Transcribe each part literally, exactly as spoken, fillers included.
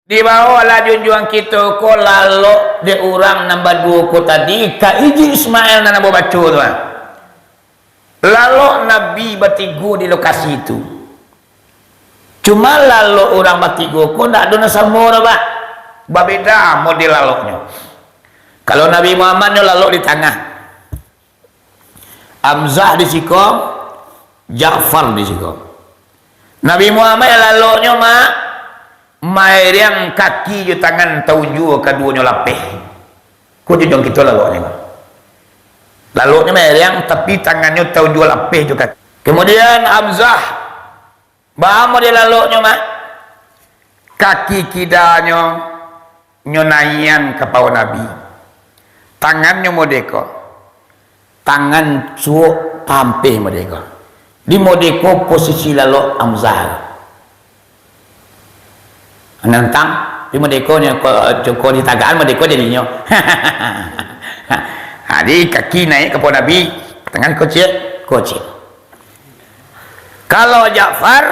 Dibawolah junjuang kito ko lalok dek urang nan baduo ko tadi ka ijik Ismail nan ambo baco tu, ha. Lalok Nabi batigo di lokasi tu. Cuma lalok urang batigo ko ndak ado nan samo doh, Pak. Babeda model laloknyo. Kalau Nabi Muhammad nyo lalok di tangah. Hamzah di siko, Ja'far di siko. Nabi Muhammad laloknyo ma-, mairiang kaki jo tangan taujua kaduonyo lapeh. Ko junjuang kito laloknyo. Laloknyo mairiang, tapi tangannyo taujua lapeh jo kaki. Kemudian Hamzah, baa model laloknyo, Mak? Kaki kidanyo nyo naian kapao Nabi. Tangannyo modeko. Tangan suok pampeh modeko. Di modeko posisi lalok Hamzah. Nantang, di modeko nyo ko, cuko di tagaan modeko jadinyo. Jadi kaki naiak kapao Nabi, tangan kocek, kocek. Kalau Ja'far,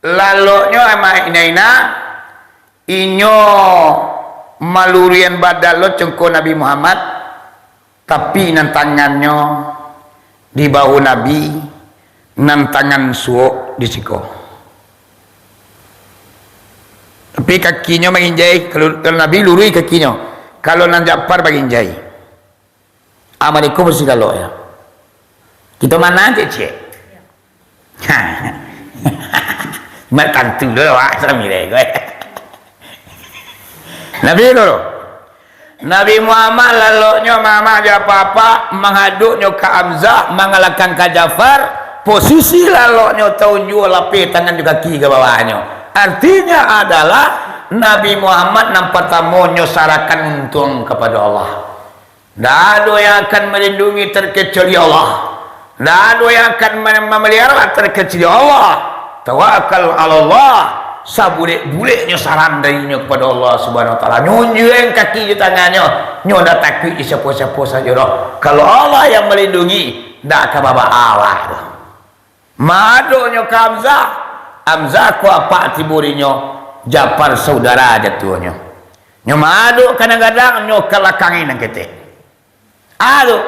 laloknyo amak ina-ina, inyo malurian badan lo congko Nabi Muhammad, tapi nan tangannyo di bahu Nabi, nan tangan suok di siko. Tapi kakinyo manginjai, kalau, kalau Nabi lurui kakinyo, kalau nan Ja'far baginjai. Amal iko mesti lalok, ya. Kito mana cek-cek? Mat tantu dulu, Pak, sambil gue. Nabi dulu. Nabi Muhammad laloknyo mamak jo apak-apak, mangaduknyo ka Hamzah, mangalakang ka Ja'far, posisi laloknyo taujua lapeh tangan jo kaki ka bawahnyo. Artinya adalah Nabi Muhammad nan partamo nyo sarakan untuang kapado Allah. Ndak ado yang akan melindungi terkecuali Allah. Ndak ado yang akan mem-, memelihara terkecuali Allah. Tawakal alallah. Sabulek-buleknyo saran darinyo kepada Allah Subhanahu Wa Taala. Nyunjuang kaki jo tangannyo. Nyo ndak takuik di siapo-siapo sajo doh. Kalau Allah yang melindungi, ndak ka babaa awak doh. Maadoknyo ka Hamzah, Hamzah ko apak tibo dinyo, Ja'far saudara jatuahnyo. Nyo maadok ka nan gadang, nyo kalakangi nan ketek. Ado,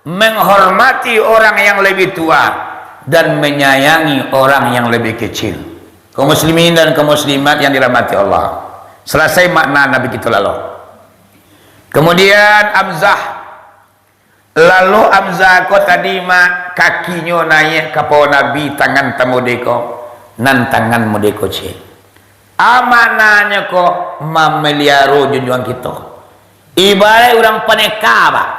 menghormati orang yang lebih tua dan menyayangi orang yang lebih kecil. Kaum muslimin dan kaum muslimat yang dirahmati Allah. Selesai makna Nabi kito lalok. Kemudian Hamzah. Lalu Hamzah ko tadi, Mak, kakinyo naiak kapao Nabi, tangan tamodeko, nan tangan modeko ciek. A maknanyo ko mameliaro junjuang kito. Ibarat urang paneka, Pak.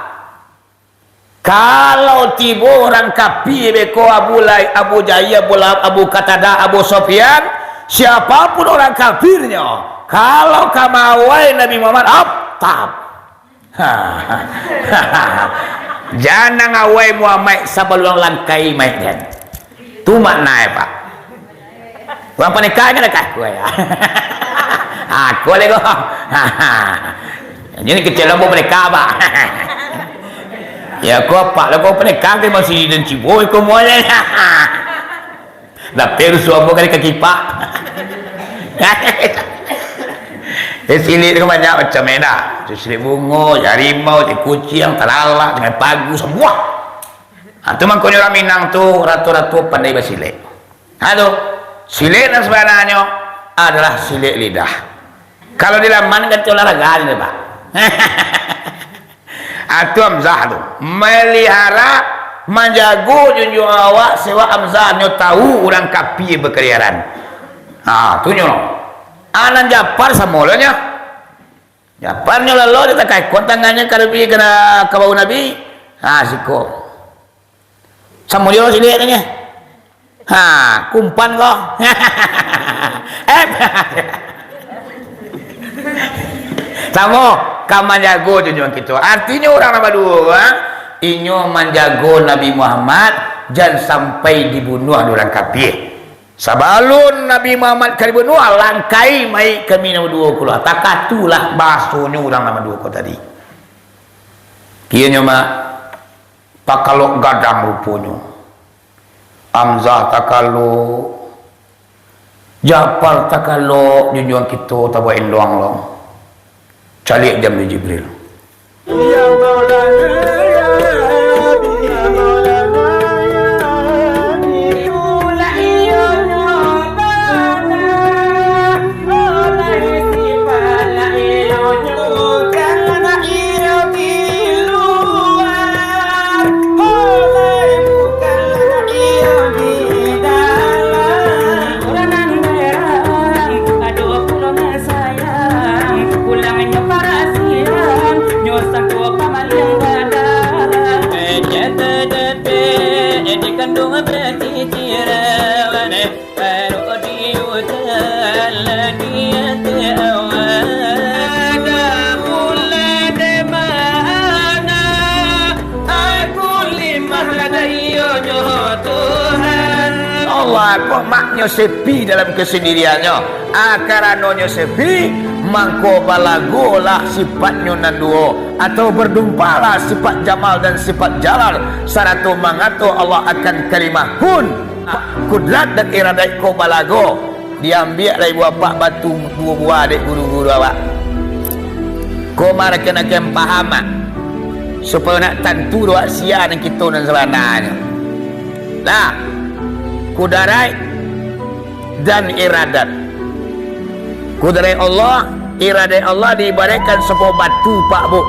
Kalau tibo urang kapia beko Abu Lai-, Abu Jahil, Abu Lahab, Abu Qatadah, Abu Sufyan, siapapun orang kafirnyo, kalau ka maawai Nabi Muhammad, ap, tap. Jan awai Muhammad sabalun langkai maik den. Tu makna e, Pak. Urang paneka kan dak kaku ya. Aku lego. Jadi kecil lampu paneka, Pak. Ya, ko apak lah ko paneka ke masih den cibo iko muanya. Dapek rusuh ambo kali ka kipak. Eh, silik tu kan banyak macam e dah. Tu silik bungo, harimau, tu kuciang, talalak, dengan pagu, samua. Ha, tu mangkonyo urang Minang tu ratu-ratu pandai basilik. Ha, tu. Silik nan sabananyo adalah silik lidah. Kalau di laman kan tu olahraga ni, Pak. Atu Hamzah tu, melihara, manjago junjuang awak, sabab Hamzah nyo tahu urang kapia bakaliaran. Ha, tu nyo. Anan Ja'far samo lo nyo. Ja'far nyo lalu dia takakon tangannyo ka Nabi, kana ka bahu Nabi. Ha, siko. Samo jo silik tu nyo. Ha, kumpan ko. Eh. Samo, ka manjago junjuang kito. Artinyo urang nan baduo, ha? Inyo manjago Nabi Muhammad, jan sampai dibunuah dek urang kapia. Sabalun Nabi Muhammad ka dibunuah, langkai maik kami nan baduo ko lah. Takatulah bahasonyo urang nan baduo ko tadi. Pianyo, Mak? Takalok gadang ruponyo. Hamzah takalok, Japar takalok junjuang kito tabainduang lo. Caliak jam di Jibril. Allah, kok maknyo sepi dalam kesendiriannyo. Ah, karanonyo sepi, mangko balagolah sifatnyo nan duo, atau berdumpalah sifat jamal dan sifat jalal, sarato mangato Allah akan kalimah kun. Kudrat dan iradat ko balago. Diambiak lai buah apak batu duo buah dek guru-guru awak. Ko marakan-akan paham, ah, supayo nak tantu doa sia nan kito nan sabananyo. Nah, kudaraik dan iradat. Kudaraik Allah, iradat Allah diibaraikkan sabuah batu, Pak, Bu.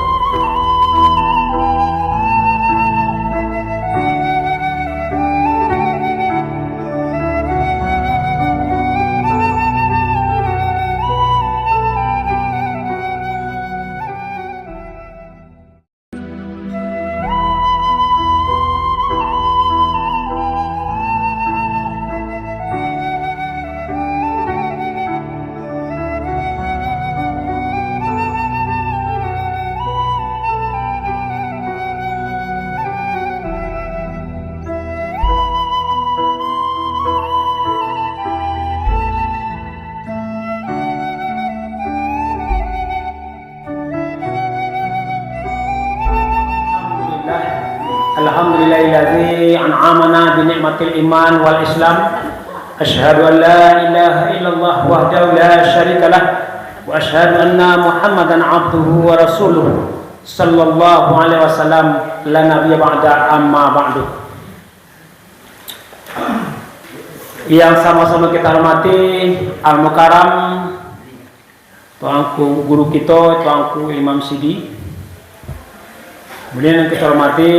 Alhamdulillah. Alhamdulillahilladzi an'amana bi ni'matil iman wal islam. Asyhadu an la ilaha illallah wahdahu la syarikalah, wa asyhadu anna Muhammadan abduhu wa rasuluh, sallallahu alaihi wasallam, la nabiyya ba'da, amma ba'du. Yang sama-sama kita hormati, Al-Mukarram, Tuanku guru kito, Tuanku Imam Sidi. Kemudian yang kita hormati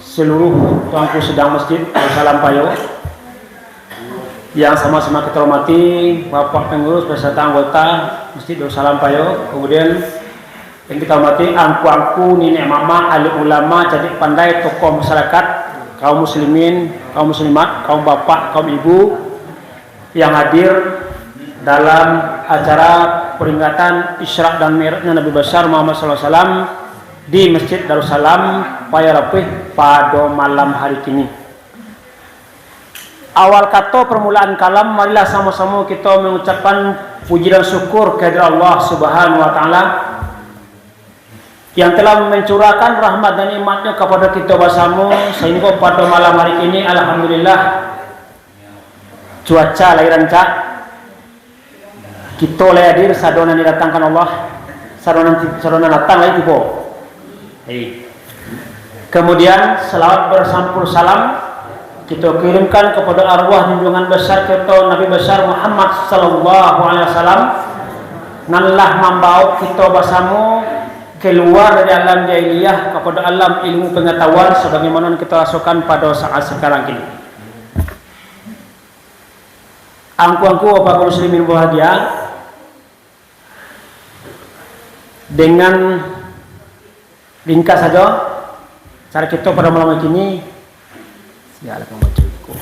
seluruh Tuanku Sidang Masjid Darussalam Payo. Yang sama-sama kita hormati Bapak Pengurus beserta anggota Masjid Darussalam Payo. Kemudian yang kita hormati angku-angku, niniak mamak, alim ulama, cadiak pandai, tokoh masyarakat, kaum muslimin, kaum muslimat, kaum bapak, kaum ibu, yang hadir dalam acara peringatan Isra dan Mi'rajnya Nabi Besar Muhammad sallallahu alaihi wasallam di Masjid Darussalam, Payo Rapih, pado malam hari kini. Awal kato permulaan kalam, marilah samo-samo kito mengucapkan puji dan syukur kehadirat Allah Subhanahu wa Ta'ala, yang telah mencurahkan rahmat dan nikmat-Nyo kapado kito basamo, sahinggo pado malam hari kini, alhamdulillah, cuaca lai rancak, kito lai hadir, sado nan didatangkan Allah, sado nan, sado nan datang lai tibo. Hei. Kemudian, salawat bersampur salam kito kirimkan kepada arwah junjungan besar kito, Nabi Besar Muhammad sallallahu alaihi wasallam, nan lah mambawa kito basamo keluar dari alam jahiliyah kepada alam ilmu pengetahuan, sebagaimana kito rasakan pada saat sekarang ini. Angku-angku, bapak kaum muslimin bahagia, dengan ringkas saja cara kito pada malam kini. Sialah pambaco iko.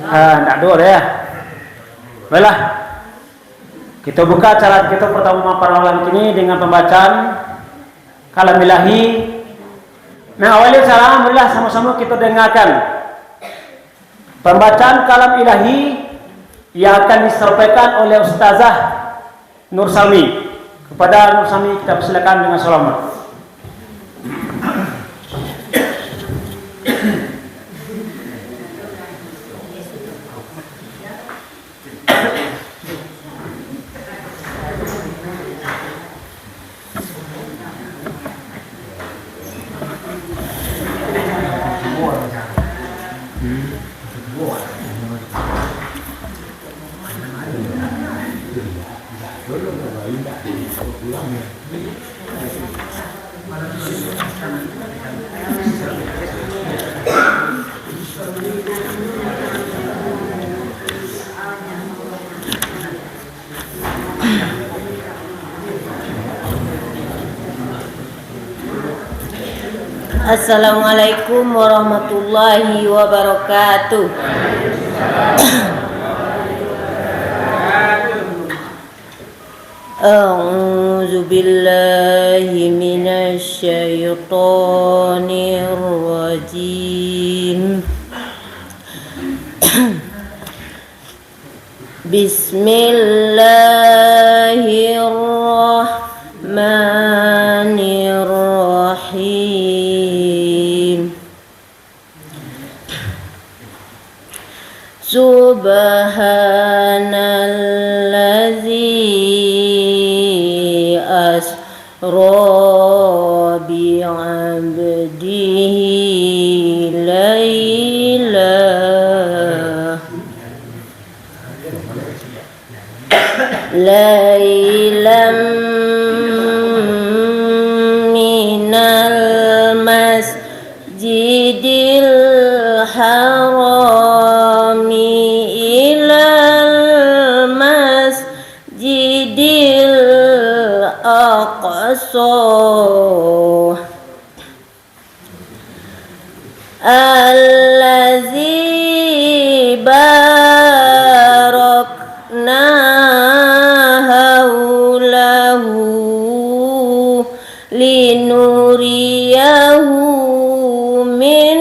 Ah, ndak ado dah. Baiklah. Kita buka acara kita pertama pada malam kini dengan pembacaan kalam ilahi. Nah, awalnya salam, marilah sama-sama kita dengarkan pembacaan kalam ilahi yang akan disampaikan oleh Ustazah Nur Sami. Kepada Nur Sami kita persilakan dengan selamat. Assalamualaikum warahmatullahi wabarakatuh. أعوذ بالله من الشيطان الرجيم. بسم الله الرحمن الرحيم. سبحان الذي أسرى بعبده ليلا، ليلا من المسجد الحرام إلى المسجد الأقصى الذي باركنا حوله لنريه من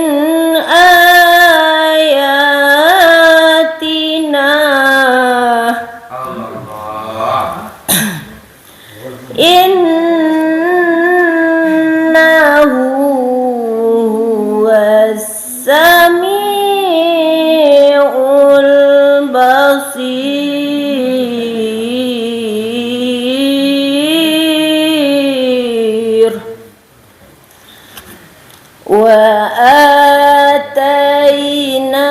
آياتنا. Allah. إنه هو السميع البصير. وآتينا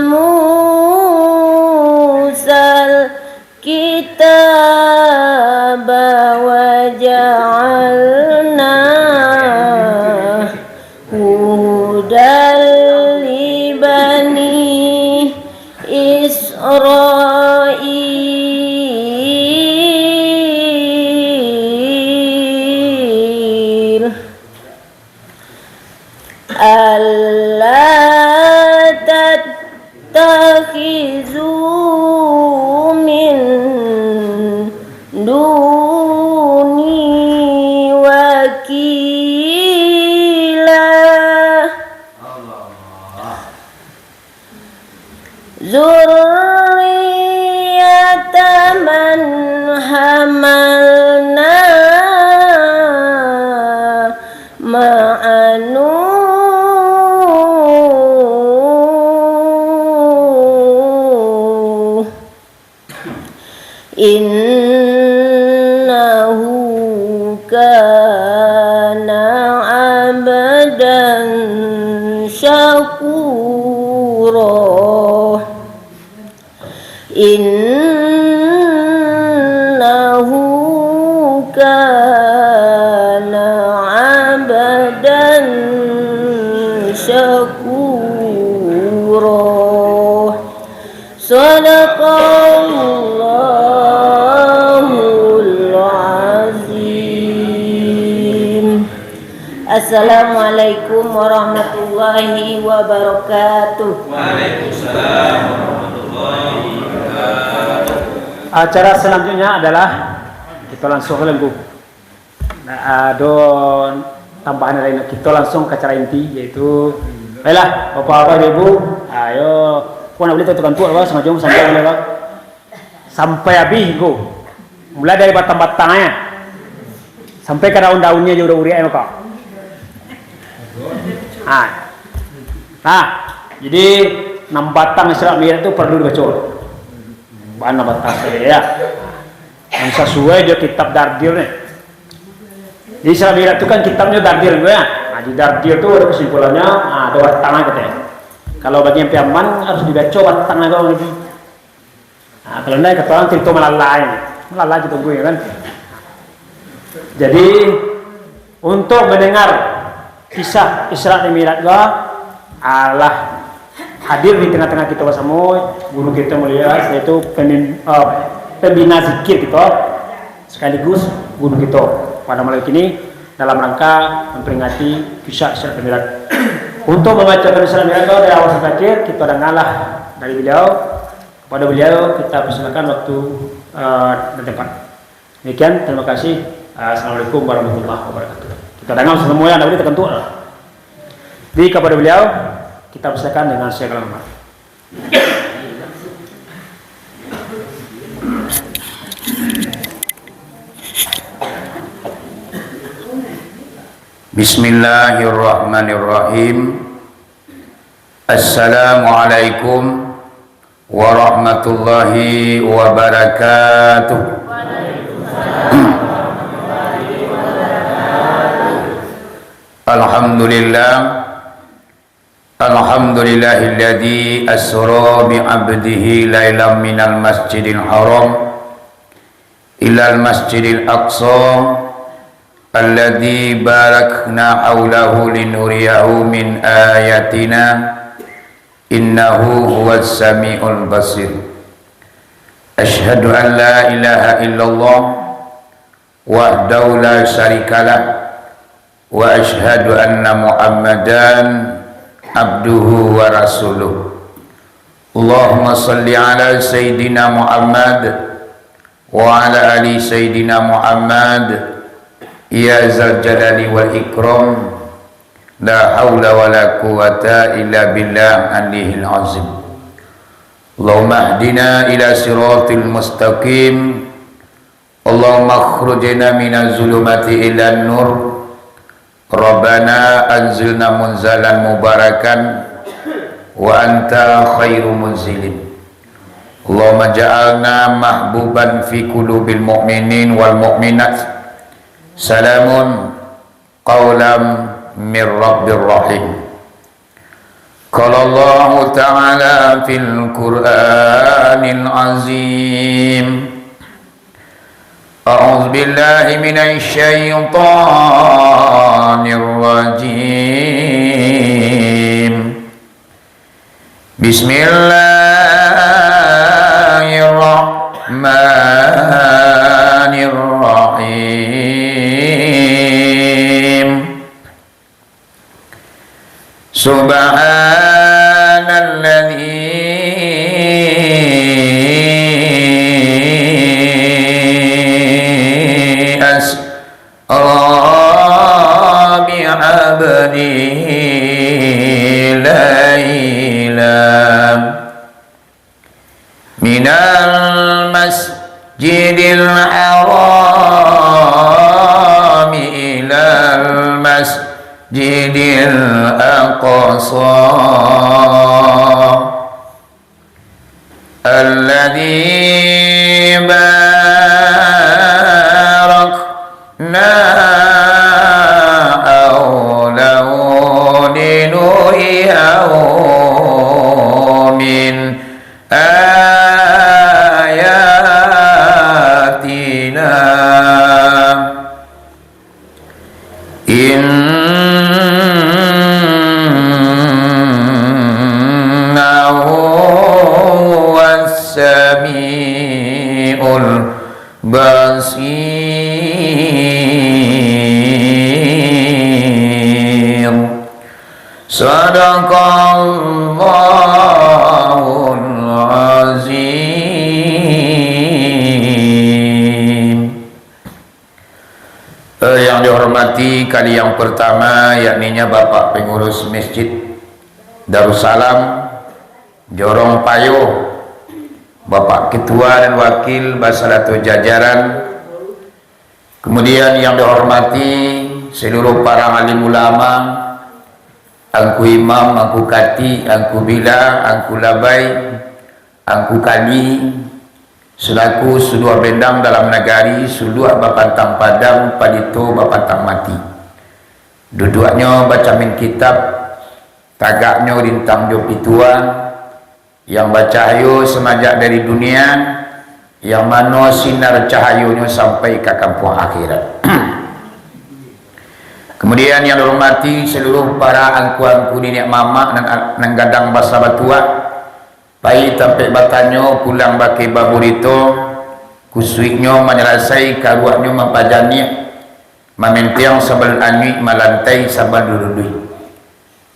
موسى الكتاب وجعلناه هدى لبني إسرائيل. ألا تتخذوا من دوني وكيلا. ذرية من حملنا مع نوح إنه كان عبدا شكورا. إنه كان عبدا شكورا. صدق الله العظيم. Assalamualaikum warahmatullahi wabarakatuh. Waalaikumsalam warahmatullahi wabarakatuh. Acara selanjutnya adalah kita langsung ke lengkung. Nah, ado tambahan lain, kita langsung ke acara inti, yaitu, baiklah, bapak-bapak, ibu-ibu, ayo, kau nak beli tu kantua, apa, sengaja sampai boleh, Pak. Sampai habis, ko. Mulai dari batang-batangnya. Sampai ka daun-daunnya jo urek-ureknya, ko. Ha. Nah, jadi, nan batang Isra Mi'raj tu paralu dibaco. Bana batang sajo, ya. Nan sasuai jo kitab Dardir ni. Jadi, Isra Mi'raj tu kan kitabnyo Dardir tu, ya. Nah, di Dardir tu ado kesimpulannyo, ah, ado batang lah katonyo. Kalau bagi yang Piaman, harus dibaco batang lah katonyo. Ah, kalau ndak, kato urang carito malala. Malala carito gue, kan? Jadi, untuk mendengar kisah Isra dan Mi'raj ko, alah hadir di tengah-tengah kito basamo, guru kito mulia, yaitu pembin-, eh, pembina zikir kito, sekaligus guru kito pada malam kini dalam rangka memperingati kisah Isra dan Mi'raj. Untuk membacakan Isra dan Mi'raj ko dari awal sampai akhir, kito dangalah dari beliau. Kepada beliau kita persilakan waktu, eh, dan tempat. Demikian, terima kasih. Assalamualaikum warahmatullahi wabarakatuh. Kita dangalah samo-samo, ndak buliah takantuak lah. Jadi, kepada beliau, kita persilakan dengan segala hormat. Bismillahirrahmanirrahim. Assalamualaikum warahmatullahi wabarakatuh. Alhamdulillah. Alhamdulillahilladzi asra bi abdihi lailam minal masjidil haram ilal masjidil aqsa alladzi barakna haulahu linuriyahu min ayatina, innahu huwas samiul basir. Asyhadu an la ilaha illallah wahdahu la syarikalah, wa asyhadu anna Muhammadan abduhu wa rasuluh. Allahumma salli ala Sayyidina Muhammad wa ala ali Sayyidina Muhammad, ya zal jalali wal ikram, la haula wa la quwwata illa billah aliyil azim. Allahumma ahdina ila siratil mustaqim, Allahumma akhrijna minaz zulumati ilan nur. Rabbana anzilna munzalan mubarakan wa anta khairu munzilin. Allahumma ja'alna mahbuban fi qulubil mu'minin wal mu'minat. Salamun qaulam mir rabbir rahim. Qala Allahu ta'ala fil Qur'anil azim. A'udzu billahi minasy syaithanir rajim. Bismillahirrahmanirrahim. Subhanalladzi asra bi'abdihi lailan minal masjidil harami ilal masjidil aqsa alladzi barakna haulahu linuriyahu min ayatina. Innahu huwas samiul basir. Sadaqallahul azim. Eh, yang dihormati kali yang pertama, yakninya Bapak Pengurus Masjid Darussalam, Jorong Payo, Bapak Ketua dan Wakil beserta jajaran, kemudian yang dihormati seluruh para alim ulama, Angku Imam, Angku Kati, Angku Bila, Angku Labai, Angku Kali, selaku suluah bendang dalam nagari, suluah bapantang padang, palito bapantang mati. Duduaknyo bacamin kitab, tagaknyo rintang jo pituah, yang bacahayo samajak dari dunia, yang mano sinar cahayonyo sampai ka kampuang akhirat. Kemudian yang dihormati seluruh para angku-angku niniak mamak nan, nan gadang basa batuah, pai tampek batanyo, pulang bakeh baburito, kusuiknyo manyalasai, karuaknyo mampajaniah, mamentiang sabalun anyuik, malantai sabalun duduih.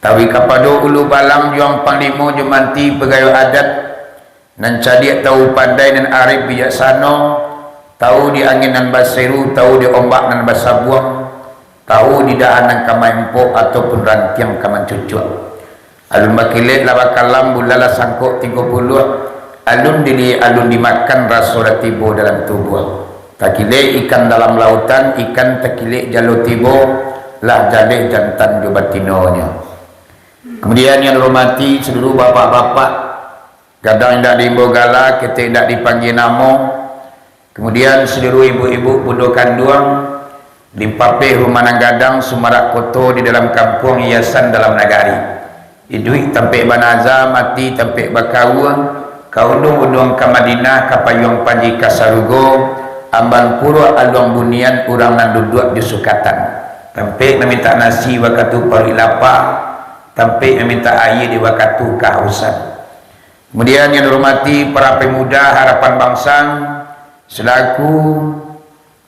Taruih kapado ulu balang, juang panglimo jo manti pagayo adat, nan cadiak tahu pandai, nan arif bijaksano, tahu di angin nan baseru, tahu di ombak nan basabuang, tahu di dahan nan ka maempok ataupun rantiang ka mancucuak. Alun bakilek lah bakalam, bulan lah sangkok tigo puluah, alun diliek alun dimakan, raso lah tibo dalam tubuah. Takilek ikan dalam lautan, ikan takilek jalo tibo, lah jaleh jantan jo batinonyo. Kemudian yang dihormati seluruh bapak-bapak, gadang indak diimbau gala, ketek indak dipanggia namo, kemudian seluruh ibu-ibu bundo kanduang, limpapeh rumah nan gadang, sumarak koto di dalam kampuang, hiasan dalam nagari. Iduik tampek banaza, mati tampek bakaua, ka unduang-unduang ka Madinah, ka payuang panji ka sarugo, amban puruak aluang bunian, urang nan duduak jo sukatan. Tampek mamintak nasi wakatu paruik lapa, tampek mamintak aia di wakatu kahausan. Kemudian yang dihormati para pemuda harapan bangsa, selaku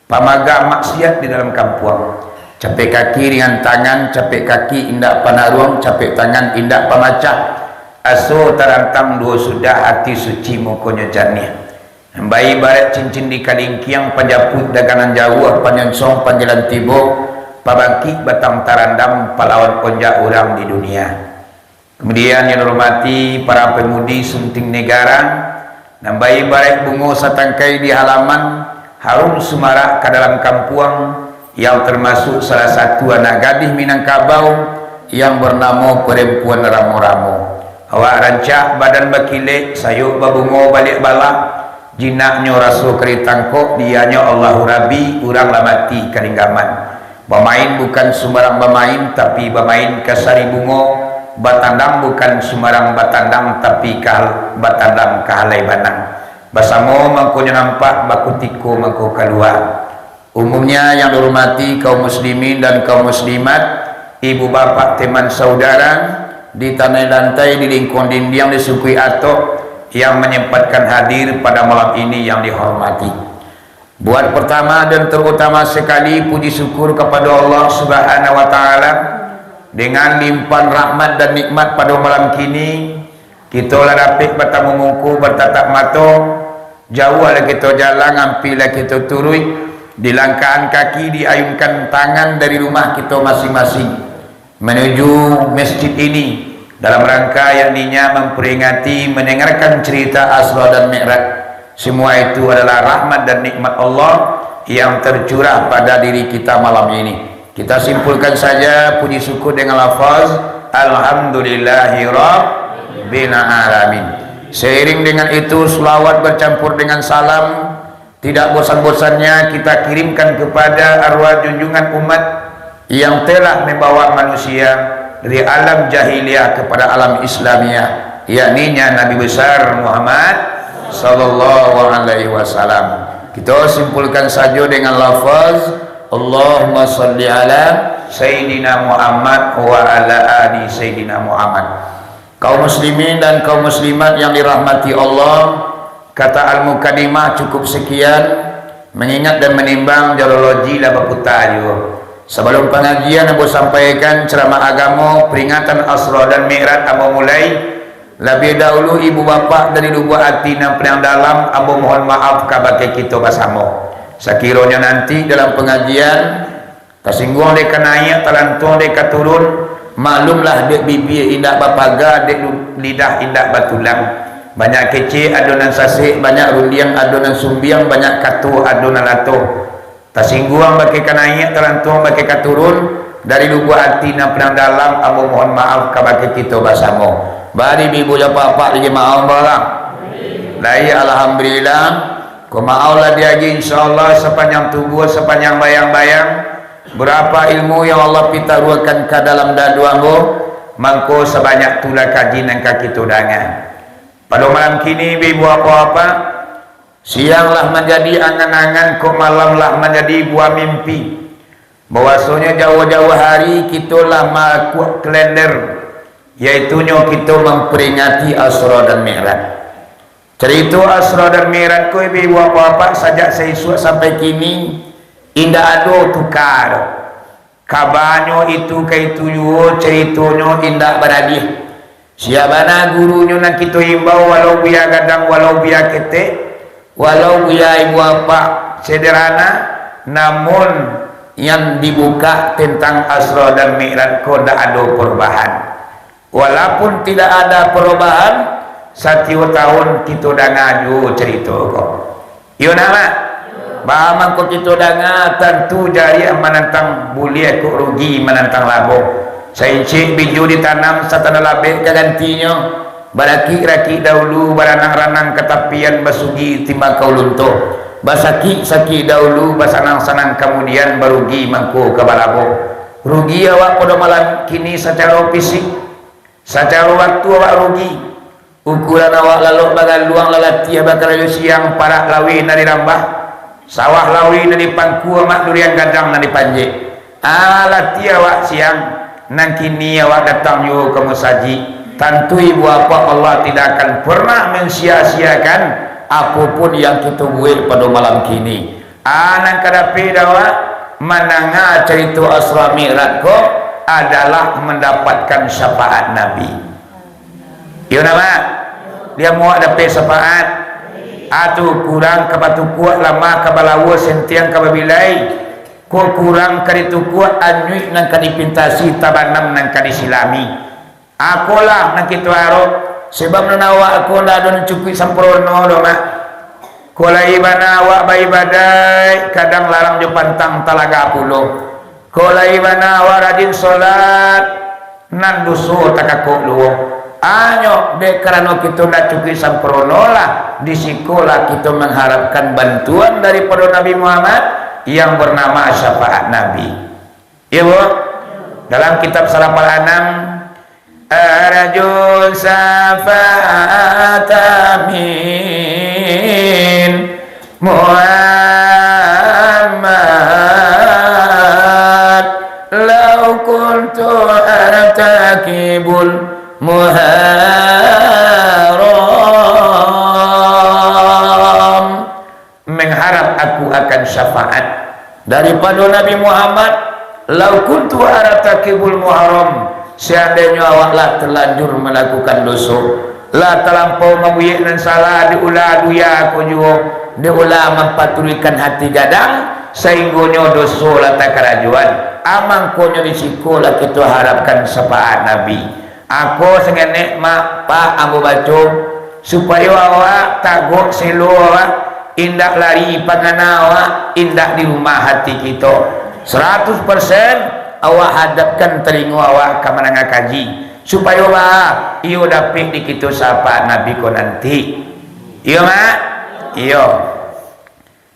pamagah maksiat di dalam kampuang. Capek kaki ringan tangan, capek kaki indak panaruang, capek tangan indak pamacah. Aso tarantang duo sudah, ati suci mukonyo janiah. Nan baibarat cincin di kalingkiang, pajapuik dagangan jauah, panyonsong panggilan tibo, pabangkik batang tarandam, palawan onjak urang di dunia. Kemudian yang dihormati para pemudi Sunting Negara, nan baibarat bungo satangkai di halaman, harum sumarak ka dalam kampuang, yang termasuk salah satu anak gadih Minangkabau yang bernamo Perempuan Ramo-Ramo. Awak rancak, badan bakilek, sayok babungo baliak balak, jinaknyo raso ka ditangkok, dianyo Allahu Rabbi, urang lah mati kalinggaman. Bamain bukan sumbarang bamain, tapi bamain ka sari bungo, batandang bukan sumbarang batandang, tapi ka, batandang ka halai banang. Basamo mangkonyo nampak, bakutiko mangko kalua. Umumnya yang dihormati kaum muslimin dan kaum muslimat, ibu bapak teman saudara, di tanai lantai, di lingkuang dindiang, di sungkuik atok, yang menyempatkan hadir pada malam ini yang dihormati. Buat pertama dan terutama sekali, puji syukur kepada Allah Subhanahu wa Ta'ala, dengan limpahan rahmat dan nikmat pada malam kini, kito lah dapek batamu muko, bertatap mato, jauah lah kito jalan, ampia lah kito turuik, dilangkahkan kaki, diayunkan tangan dari rumah kito masing-masing manuju masjid ini, dalam rangka yakninya memperingati, mendengarkan cerita Isra dan Mi'raj. Semua itu adalah rahmat dan nikmat Allah yang tercurah pada diri kita malam ini. Kita simpulkan saja puji syukur dengan lafaz, "Alhamdulillahirabbil alamin." Seiring dengan itu, selawat bercampur dengan salam, tidak bosan-bosannya kita kirimkan kepada arwah junjungan umat yang telah membawa manusia dari alam jahiliyah kepada alam Islamiah, yakninya Nabi besar Muhammad sallallahu alaihi wasallam. Kita simpulkan saja dengan lafaz, "Allahumma salli ala Sayyidina Muhammad wa ala ali Sayyidina Muhammad." Kaum muslimin dan kaum muslimat yang dirahmati Allah, kata al-mukadimah cukup sekian, mengingat dan menimbang kronologi lah baputa juo. Sabalum pangajian ambo sampaikan ceramah agamo, peringatan Isra dan Mi'raj ambo mulai, labiah dahulu ibu bapak dari lubuak ati nan paling dalam, ambo mohon maaf kabake kito basamo. Sakironyo nanti dalam pangajian, tasingguang dek ka naiak, talantuang dek ka turun, maklumlah dek bibia indak bapaga, dek lu-, lidah indak batulang. Banyak kecek, ado nan sasek, banyak rundiang, ado nan sumbiang, banyak kato, ado nan lato. Tasingguang bakeh ka naiak, talantuang bakeh ka turun, dari lubuak ati nan paling dalam, ambo mohon maaf kabake kito basamo. Bari ibu jo bapak dijamaah barang. Lai, alhamdulillah. Ko maaf lah diagiah, insyaallah, sapanjang tubuah, sapanjang bayang-bayang. Berapa ilmu yang Allah pitaruahkan ka dalam dadu ambo, mangko sabanyak tulah kaji nan ka kito danga. Pado malam kini, ibu-ibu, bapak-bapak, siang lah manjadi angan-angan, kok malam lah manjadi buah mimpi. Bahwasonyo jauah-jauah hari kito lah makuak kalender, yaitunyo kito mamperingati Asra dan Mi'raj. Carito Asra dan Mi'raj ko, ibu-ibu, bapak-bapak, sajak saisuak sampai kini, indak ado tuka doh. Kabanyo itu ka itu juo, caritonyo indak baraliah. Sia bana gurunyo nan kito imbau, walau buya gadang, walau buya ketek, walau buya ibu apak sederhana, namun yang dibuka tentang Asra dan Mi'raj ko ndak ado perubahan. Walaupun tidak ada perubahan, satiok tahun kito danga juo carito ko. Iyo nak, Mak? Baa mangko kito danga, tantu jariah manantang buliah, kok rugi manantang labo. Saincik bijo ditanam, satando labek ka gantinyo. Barakik-rakik dahulu, baranang-ranang ka tapian, basugi timbang ka ulun to. Basakik-sakik dahulu, basanang-sanang kamudian, barugi mangko ka balabo. Rugi awak pado malam kini sacaro fisik, sacaro waktu awak rugi. Ukuran awak lalok bagaluang, lah latiah bakarajo siang, parak lawi nan dirambah, sawah lawi nan dipangkua, mak durian gadang nan dipanjek. Ah, latiah awak siang, nan kini awak datang juo ka musajik. Tantu ibu apak, Allah tidak akan pernah mensia-siakan apo pun yang kito buek pado malam kini. Ah, nan ka dapek dek awak mandanga carito Asra Mi'raj ko adalah mandapatkan syafaat Nabi. Iyo nak, Mak? Diamuak dapek syafaat. Ah, tu kurang ka batukuak, lamah ka balawo, sentiang ka babilai. Ko kurang ka ditukuak, anyuik nan ka dipintasi, tabanam nan ka disilami. Akolah nan kito arok, sebab nan awak ko ndak ado nan cukuik sampurno doh, Mak. Ko lai bana awak baibadaik, kadang larang jo pantang talaga pulo. Ko lai bana awak rajin solat, nan doso takakok luo. Anyo dek karano kito ndak cukuik sampurno lah, di sikolah kito mangharapkan bantuan daripado Nabi Muhammad yang bernama syafaat Nabi. Iyo, Bu. Dalam kitab Salafal Anam, "Arju syafaat min Muhammad, lau kuntu artakibul muharam." Mengharap aku akan syafaat daripado Nabi Muhammad, "Lau kuntu artakibul muharam," seandainyo awak lah talanjur malakukan doso, lah talampau mabuek nan salah, diulah duya ko juo, diulah mampaturuikan hati gadang, sainggonyo doso lah takarajoan, amangkonyo di siko lah kito harapkan syafaat Nabi. Ako sangenek, Mak, Pak, ambo baco, supayo awak tagok selo awak, indak lari pangana awak, indak di rumah hati kito. Saratus persen awak hadapkan talingo awak ka mandanga kaji, supayo baa iyo dapek di kito syafaat Nabi ko nanti. Iyo, Mak? Iyo.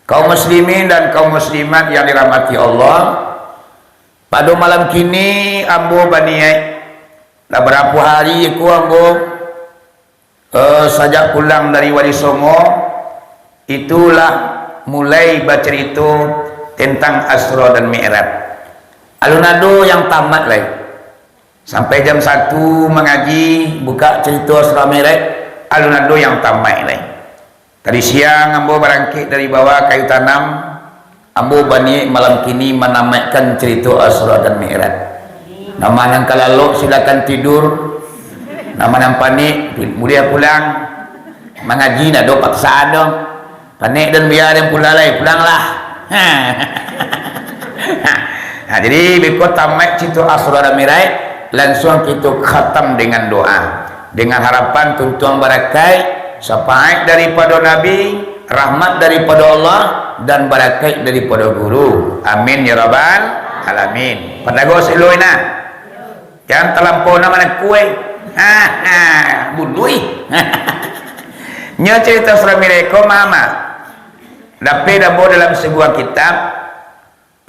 Kaum muslimin dan kaum muslimat yang dirahmati Allah, pado malam kini ambo baniaik, lah barapo hari ko ambo, eh, sajak pulang dari Wali Songo, itulah mulai bacarito tentang Asra dan Mi'raj. Alun ado yang tamat lai. Sampai jam satu mangaji, buka carito Asra Mi'raj, alun ado yang tamaik lai. Tadi siang ambo barangkek dari bawah kayu tanam, ambo baniaik malam kini manamaikkan carito Asra dan Mi'raj. Nan ma nan ka lalok silakan tidur, nan ma nan panek buliah pulang, mangaji ndak ado paksaan doh. Panek dan biar yang pula lai, pulanglah. Nah, jadi beko tamaik carito Asra dan Mi'raj, langsuang kito khatam dengan doa. Dengan harapan tuntuang barakaik, syafaat daripado Nabi, rahmat daripado Allah, dan barakaik daripado guru. Amin ya rabbal alamin. Padago silo ina. Jan talampau nan manakua. Ha, ha, bunuih. Nyo carito Asra Mi'raj ko, Mak. Dapek ambo dalam sabuah kitab,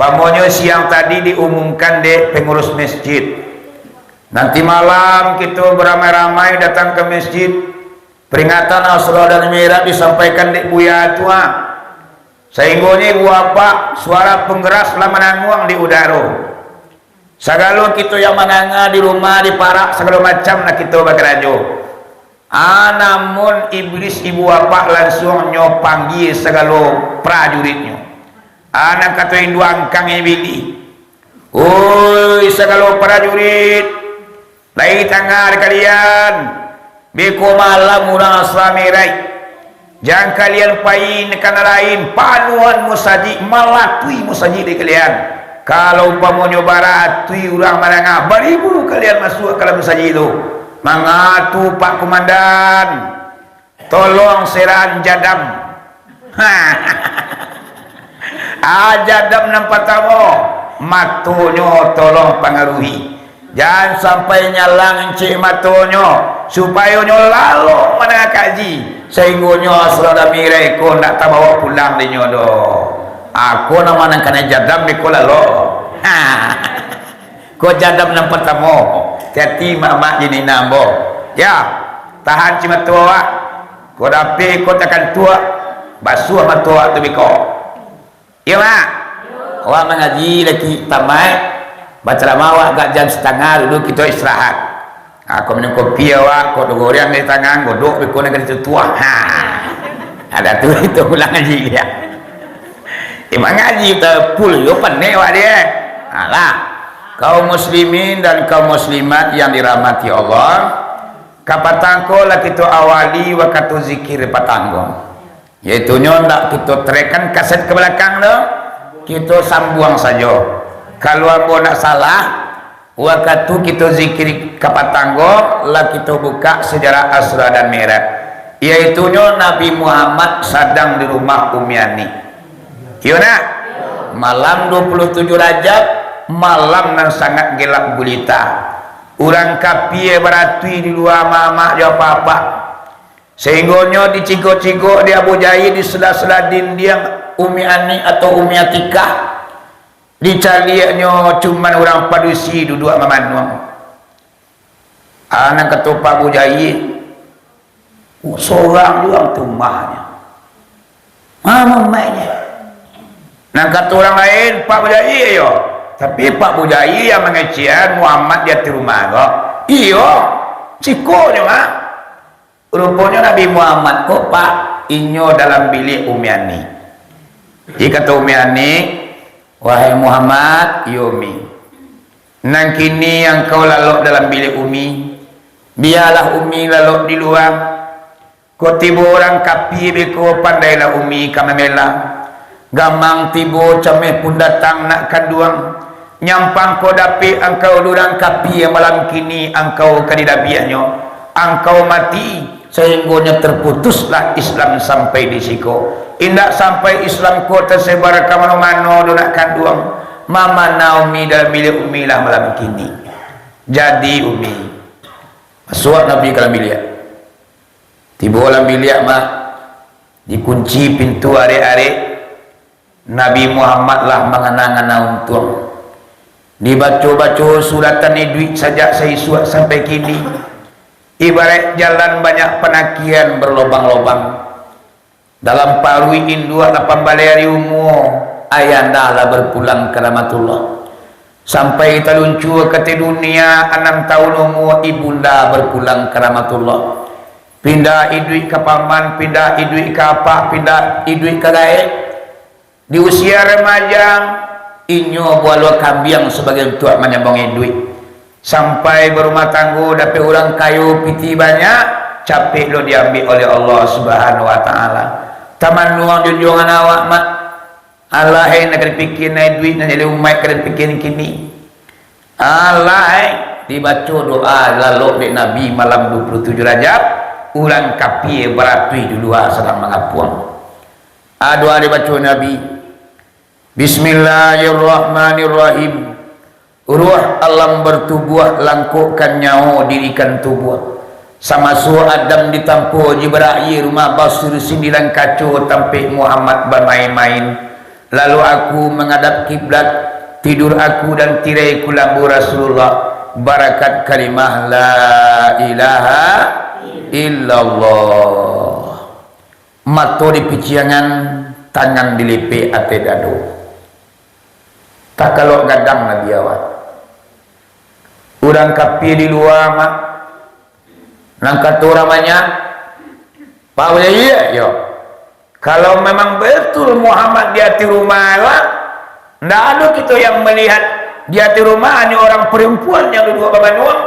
Umpamonyo siang tadi diumumkan dek pengurus masjid, nanti malam kito baramai-ramai datang ka masjid, peringatan Asra dan Mi'raj disampaikan dek buya tu, ah. Sainggonyo ibu bapak, suara penggeras lah mananguang di udaro. Sagalo kito yang mandanga di rumah, di parak, sagalo macam lah kito bakarajo. Ah, namun iblis ibu bapak lansuang nyo panggia sagalo prajuritnyo. Ah, nan kato induak angkang iblis, "Oi, sagalo prajurit, lai tangah di kalian, beko malam urang Asra Mi'raj. Jan kalian pai ka nan lain, panuahan musajik, malatui musajik di kalian. Kalau umpamonyo baratuih urang mandanga, baribu kalian masuak ka dalam musajik tu." "Manga tu, Pak Komandan?" "Tolong serahan jadam." Ah, jadam nan partamo, matonyo tolong pangaruhi. Jan sampai nyalang incek matonyo, supayo nyo lalok mandanga kaji, sainggonyo Asra dan Mi'raj ko ndak tabawa pulang dek nyo doh. Ako namo nan kanai jadam beko lalok. Ha. Ko jadam nan partamo. Ati-ati mak-mak jo inang ambo. Ya, tahan cimatuah awak. Ko dapek ko takantuak, basuah mato awak tu beko. Iyo, Mak? Awak mangaji laki tamaik, bacaramah awak agak jam satangah, dulu kito istirahat. Ha, ko minum kopi awak, ko ado goreng di tangan, godok beko nan ka ditutuah. Ha. Ada tu, itu pulang ngaji dia. Eh, mangaji ta full yo, panek awak dia. Alah. Kaum muslimin dan kaum muslimat yang dirahmati Allah, kapatang ko lah kito awali wakatu zikir patang ko. Yaitunyo ndak kito trek-an kaset ka balakang tu, kito sambuang sajo. Kalau ambo ndak salah, wakatu kito zikir kapatang ko, lah kito bukak sejarah Asra dan Mi'raj. Yaitunyo Nabi Muhammad sadang di rumah Umi Ani. Iyo nak? Malam dua puluh tujuh Rajab, malam nan sangat gelap gulita. Urang kapia baratuih di lua, mamak jo apak-apak. Sainggonyo dicigok-cigok di Abu Jahil, di sela-sela dindiang Umi Ani atau Umi Atikah. Dicaliaknyo cuman urang padusi duduak mamanuang. Ah, nan kato Pak Abu Jahil, "Sorang juo tu mamaknyo. Ma mamaknyo?" Nan kato urang lain, "Pak Abu Jahil yo." Tapi Pak Abu Jahil yang mangecekan Muhammad di ateh rumah ko. Iyo, siko nyo mah. Ruponyo Nabi Muhammad ko, Pak, inyo dalam biliak Umi Ani. Jadi kato Umi Ani, "Wahai Muhammad," "Iyo, Umi." "Nan kini angkau lalok dalam biliak Umi, bialah Umi lalok di lua. Ko tibo urang kapia beko, pandailah Umi ka mambela. Gamang tibo, cameh pun datang, nak kanduang. Nyampang ko dapek angkau di urang kapia, malam kini angkau ka didabiahnyo. Angkau mati, sainggonyo terputuslah Islam sampai di siko. Indak sampai Islam ko tasebar ka mano-mano doh, nak kanduang. Mamana Umi dalam biliak Umi lah malam kini." Jadi Umi, masuak Nabi ka dalam biliak. Tibo dalam biliak mah, dikunci pintu arek-arek, Nabi Muhammad lah mangana-ngana untuang. Dibaco-baco suratan iduik sajak saisuak sampai kini. Ibaraik jalan banyak panakian berlobang-lobang. Dalam paruik induak lapan baleh ari umua, ayanda lah berpulang ka rahmatullah. Sampai taluncua ka ateh dunia, anam taun umua, ibunda berpulang ka rahmatullah. Pindah iduik ka paman, pindah iduik ka apak, pindah iduik ka gaek. Di usia remaja, inyo baluah kambiang sabagai untuak manyambuang iduik. Sampai barumah tanggo, dapek urang kayo, pitih banyak, capek lo diambiak oleh Allah Subhanahu wa Ta'ala. Tamanuang junjuangan awak, Mak. Alah, eh, nan ka dipikia, nan iduik, nan jadi umaik ka dipikia kini. Alah, eh, dibaco doa lalok dek Nabi malam dua puluh tujuh Rajab, urang kapia baratuih di lua sadang mangapuang. Ah, doa dibaco Nabi, "Bismillahirrahmanirrahim. Ruh alam bertubuah, langkokkan nyawo, dirikan tubuah. Samaso Adam ditampo Jibrail, rumah Basir sindilan kaco, tampek Muhammad bamain-main. Lalu aku mangadap kiblat, tidur aku dan tirai ku lambu Rasulullah, barakat kalimah la ilaha illallah. Mato di piciangan, tangan dilipek ateh dado. Takalok gadang Nabi awak. Urang kapia di lua, mak. Nan kato urang banyak, Pak Bujai, iyo. Kalau memang betul Muhammad di ateh rumah awak, ndak ado kito yang melihat di ateh rumah, hanyo urang perempuan yang duduak babanuang.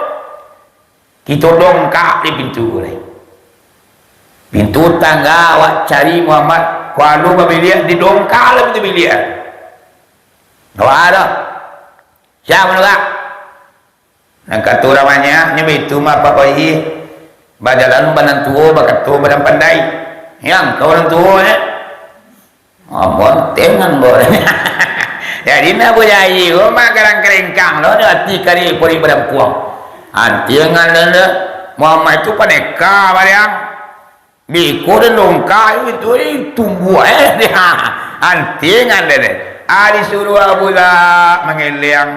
Kito dongkak di pintu lai. Pintu tangga awak cari Muhammad, kalau babiliak, didongkak lah pintu biliak. Awak ado. Sia manugak? Nan kato urang banyak, nyo baitu mah, Pak Bujai. Bajalan badan tuo, bakato badan pandai. Yang ka urang tuo, eh? Ngomong tengan, bo. Jadi, nak Bujai ko mah kadang karengkang lo, ati kari pori badan puang. Antiangan lo, lo. Muhammad tu paneka, baliang. Biko den dongkak itu, eh, tumbuah, eh. Antiangan den, eh. Ah, disuruah Abu Lahab mangeleang.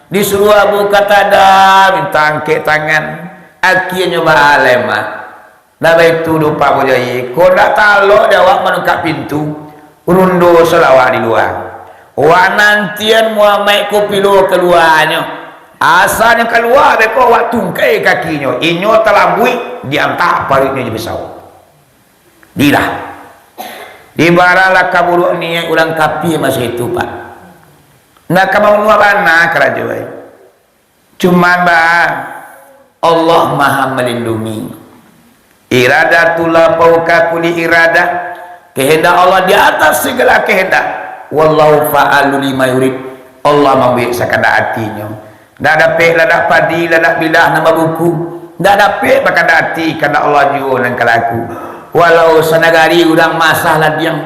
Disuruah Abu Qatadah minta angkek tangan. Akhianyo baalai mah. Nah, baitu doh, Pak Bujai. Kok ndak talok dek awak manukak pintu. Rundo salawat di lua. Wak nantian Muhammad ko pilo kaluanyo. Asanyo kalua beko, wak tungkai kakinyo. Inyo talambuik, diantak paruiknyo jo pisau. Dilah. Ibaratlah kaburuak niaik urang kapia maso itu, Pak. Ndak ka mambunuah bana karajo ai. Cuman, ba, Allah Maha Malindungi. Iradatullah fauqa kulli iradah. Kehendak Allah di atas segala kehendak. Wallahu fa'alu lima yurid. Allah mambuek sakandak atinyo. Ndak dapek ladak padi, ladak bilah nan babuku. Ndak dapek bakandak ati, kandak Allah juo nan kalaku. Walau sanagari urang maasah ladiang,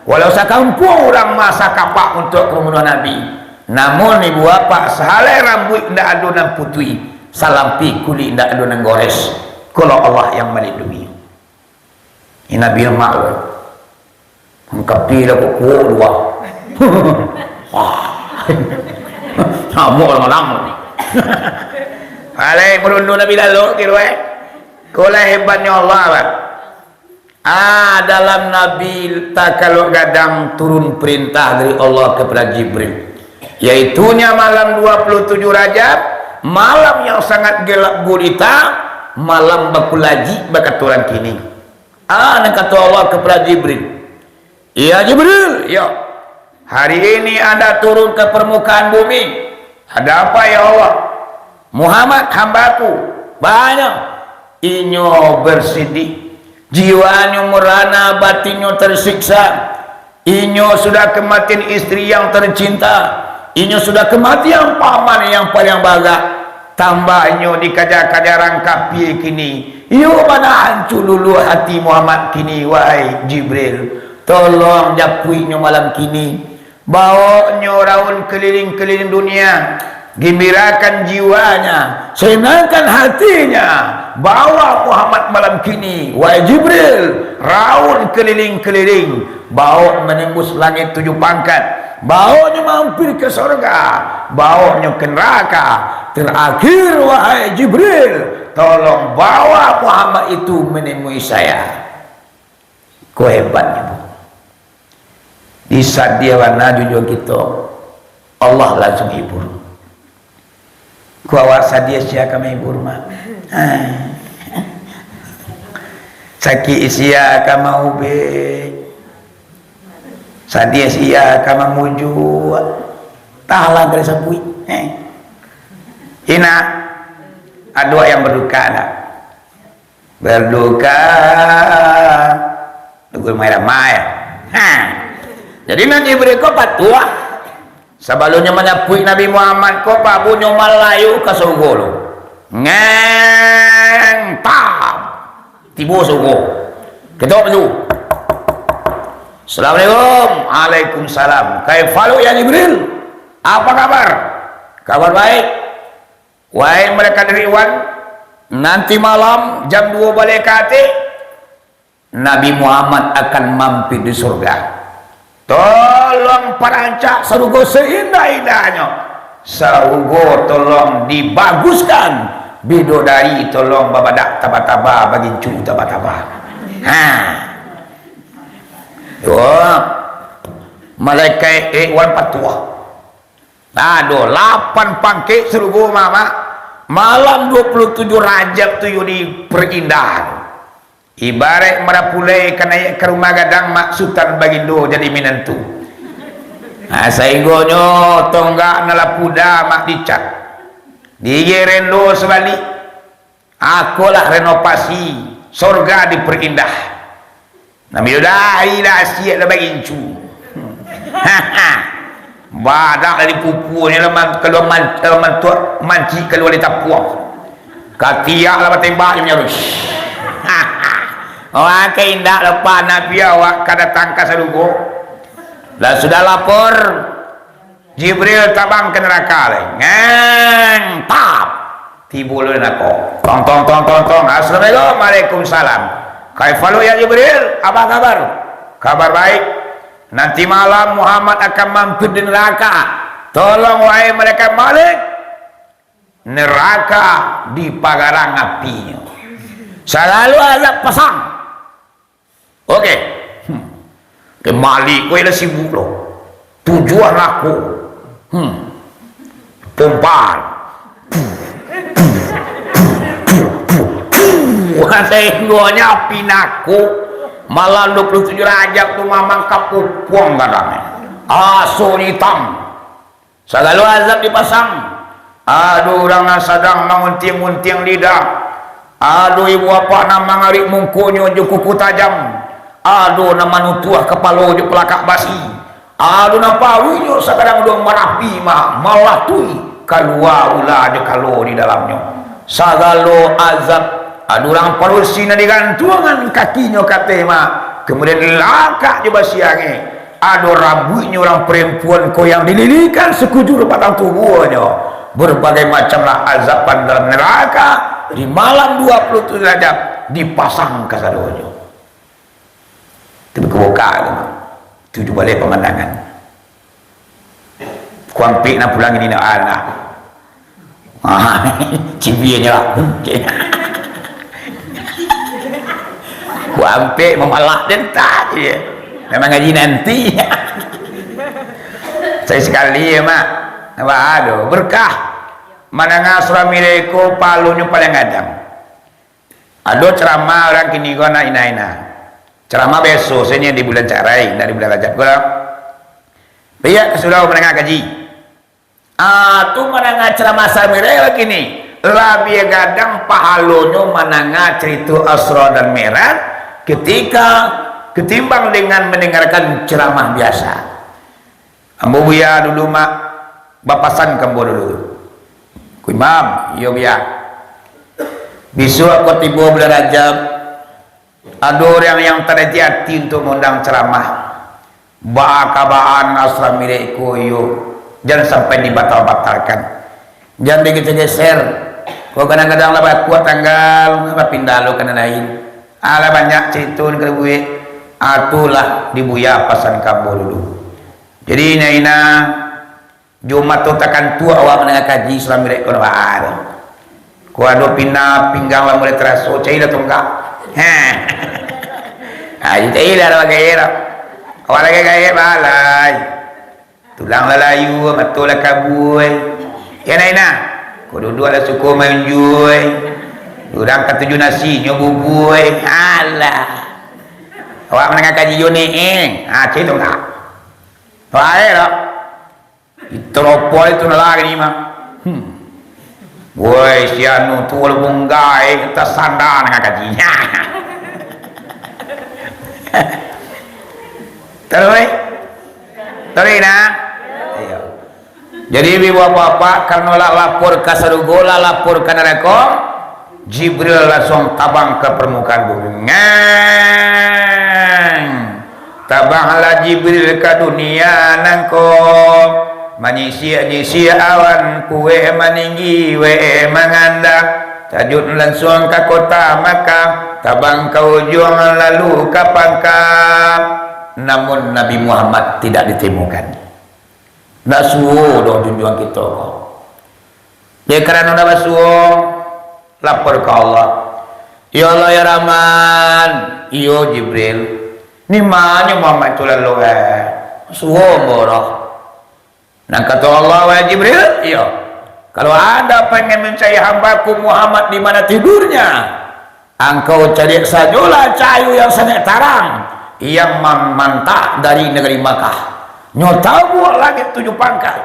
walau sakampuang urang maasah kapak untuak ka mambunuah Nabi, namun ibu bapak, sahalai rambuik ndak ado nan putui, salampih kulik ndak ado nan gores, kalau Allah yang malindungi. Ini Nabi Muhammad. Angkapi lah kukuak dua. Wah. Nyamuak lah malam. Alai, marundu Nabi lalu, kiro, eh. Kolah hebatnyo Allah, Pak. Ah, dalam Nabi takalok gadang turun perintah dari Allah kepada Jibril. Yaitunya malam dua puluh tujuh Rajab, malam yang sangat gelap gulita, malam bakulajik, bakato urang kini. Ah, nan kato Allah kepada Jibril, "Ya Jibril, ya, hari ini Anda turun ke permukaan bumi. Ada apa, ya Allah?" "Muhammad, hambaku, banyak. Inyo bersedih. Jiwanyo merana, batinnyo tersiksa. Inyo sudah kematian istri yang tercinta. Inyo sudah kematian paman yang paling bagak. Tambah inyo dikaja-kaja rang kapia kini. Iyo bana hancua luluah hati Muhammad kini, wahai Jibril. Tolong japuiknyo malam kini. Bawoknyo raun keliling-keliling dunia. Gimbirakan jiwanya, senangkan hatinya. Bawa Muhammad malam kini, wahai Jibril, raun keliling-keliling. Bawok menembus langit tujuh pangkat. Bawoknyo mampir ke sorga. Bawoknyo ke neraka. Terakhir, wahai Jibril, tolong bawa Muhammad itu menemui saya." Ko hebatnyo, Bu. Disadiah bana junjuang kito, Allah langsung hibur. Ko awak sadiah, sia ka mahibur, Mak? Ah. Sakik sia ka maubek. Sadiah sia ka mamujuak. Talang ka disabuik. Eh. Ina, ado yang berduka ndak? Berduka. Duka ramai-ramai. Ha. Jadi, Nabi Jibril ko patuah. Sabalumnyo manyapuik Nabi Muhammad ko, Pak, Bu, nyo malayu ka surugo tu. Ngeng, tam. Tibo surugo. Ketok pintu. "Assalamualaikum." "Waalaikumsalam." "Kaifahal ya Jibril? Apa kabar?" "Kabar baik." "Wahai malaikat Ridwan, nanti malam jam duo baleh ka ateh, Nabi Muhammad akan mampir di surga. Tolong parancak sarugo seindah-indahnyo. Sarugo tolong dibaguskan. Bidodari tolong babadak taba-taba, bagincu taba-taba. Ha. Yo. Malaikat Ridwan patuah. Ado lapan pangkek sarugo, Mak. Malam dua puluh tujuh Rajab tu yo diperindah. Ibaraik marapulai ka naiak ka rumah gadang, Mak, Sutan Bagindo jadi minantu. Nah, sainggonyo tonggak nan lah puda, Mak, dicat. Gigi rendo sabalik. Ako lah renovasi, sorga diperindah. Nan bidodari lah asiak lah bagincu. Badak lah dipupuahnyo lah man-, kalua man-, eh, mantuak mancik kalua di tapuang. Katiak lah batembak jo nyo tu. Wah, ka indak lah panah piyo awak ka datang ka sarugo. Lah sudah lapor, Jibril tabang ka narako lai. Ngang, tap. Tibo lo di narako. Tong, tong, tong, tong, tong. Assalamualaikum. Waalaikumsalam. Kaifa haluka ya Jibril? Apa kabar? Kabar baik. Nanti malam Muhammad akan mampir di narako. Tolong, wahai malaikat Malik, narako dipagarang apinyo. Sagalo azab pasang. Oke. Hmm. Oke, Malik ko lah sibuk lo. Tujuah narako. Hmm. Pompa. Puh, puh, puh, puh, puh, puh. Wah, sainggonyo api narako malam dua puluh tujuh Rajab tu mamang kapupuang gadang. Aso itam. Sagalo azab dipasang. Ado urang nan sadang manguntiang-nguntiang lidah. Ado ibu apak nan mangarik mukonyo jo kuku tajam. Ado nan manutuah kapalo jo palakak basi. Ado nan paruiknyo sakadang duo marapi ma-, malatui, kalua ula jo kalo di dalamnyo. Sagalo azab. Ado urang parusi nan digantuangan kakinyo ka ateh ma, kamudian dilakak jo basi angek. Ado rambuiknyo urang parampuan ko yang dililihkan sakujur batang tubuahnyo. Barbagai macamlah azaban dalam narako di malam dua puluh tujuh Rajab dipasang kasadonyo. Tapi kubuka tu, tuju baleh pamandangan. Kuampik nan pulang ini nak, ah, nak. Ah, cibianyo lah. Kuampik mamalak den tadi. Memang ngaji nanti. Saya sekali ya, Mak. Apa ado? Berkah. Manangah surah mireko palunyo paling gadang. Ado ceramah urang kini ko, nak ina-ina. Ceramah biaso sajo di bulan carai, indak di bulan Rajab ko lah. Biak ka surau manangah kaji. Ah, tu manangah ceramah samireh kini. Labiah gadang pahalonyo manangah carito Isra dan Mi'raj ketika ketimbang dengan mandangarkan ceramah biasa. Ambo Buya dulu, Mak, bapasan ka ambo dulu. Ku Imam, iyo, Buya. Bisuak ko tibo bulan Rajab, ado urang yang tadati ati untuak maundang ceramah. Baa kabaan Isra Mi'raj ko iyo, jan sampai dibatal-batalkan. Jan digeser-geser. Ko kadang-kadang lah bakuak tanggal, lah bapindah lo ka nan lain. Alah banyak carito nan ka dibuek. Ah, tu lah di Buya pasan ka ambo dulu. Jadi, ina-ina, jo mato takantuak awak mandanga kaji Isra Mi'raj ko, baa tu. Ko ado pinah pinggang lah mulai taraso, cailah tonggak. Ha. Ha, cailah lah bagayek lah. Awak lah gayek-gayek balai. Tulang lah layu, mato lah kabua. Ya, nak, ina. Ko duduak lah suko maunjua. Urang katuju nasi, nyo bubua. Alah. Awak mandanga kaji jo ni, eh. Ha, cailah tonggak. Bae lah. Teropol itu lah gini mah. Hmm. Woi, si anu tu walaupun gaek, tasandar dengan kaji. Taruih. Taruih, nah. Iya. Jadi, ibu bapak, karano lah lapor ka sarugo, lah lapor ka narako, Jibril lansuang tabang ka parmukaan bumi. Ngang! Tabanglah Jibril ka dunia nangko, manyisiak-nyisiak awan, kuek maninggi, wek manganda. Tajun lansuang ka kota Makkah, tabang ka ujuang lalu ka pangka. Namun Nabi Muhammad tidak ditemukan. Ndak suo doh junjuang kito ko. Dek karano ndak basuo, lapor ka Allah. "Ya Allah, ya Rahman, iyo Jibril. Di ma nyo Muhammad tu lalu, eh? Suo ambo doh." Nan kato Allah, "Wahai Jibril, iyo, kalau anda pengen mencari hambaku Muhammad di mana tidurnya, angkau cari sajolah cahayo yang sangat tarang, yang mamantak dari negeri Makkah. Nyo tabuak langik tujuh pangkal,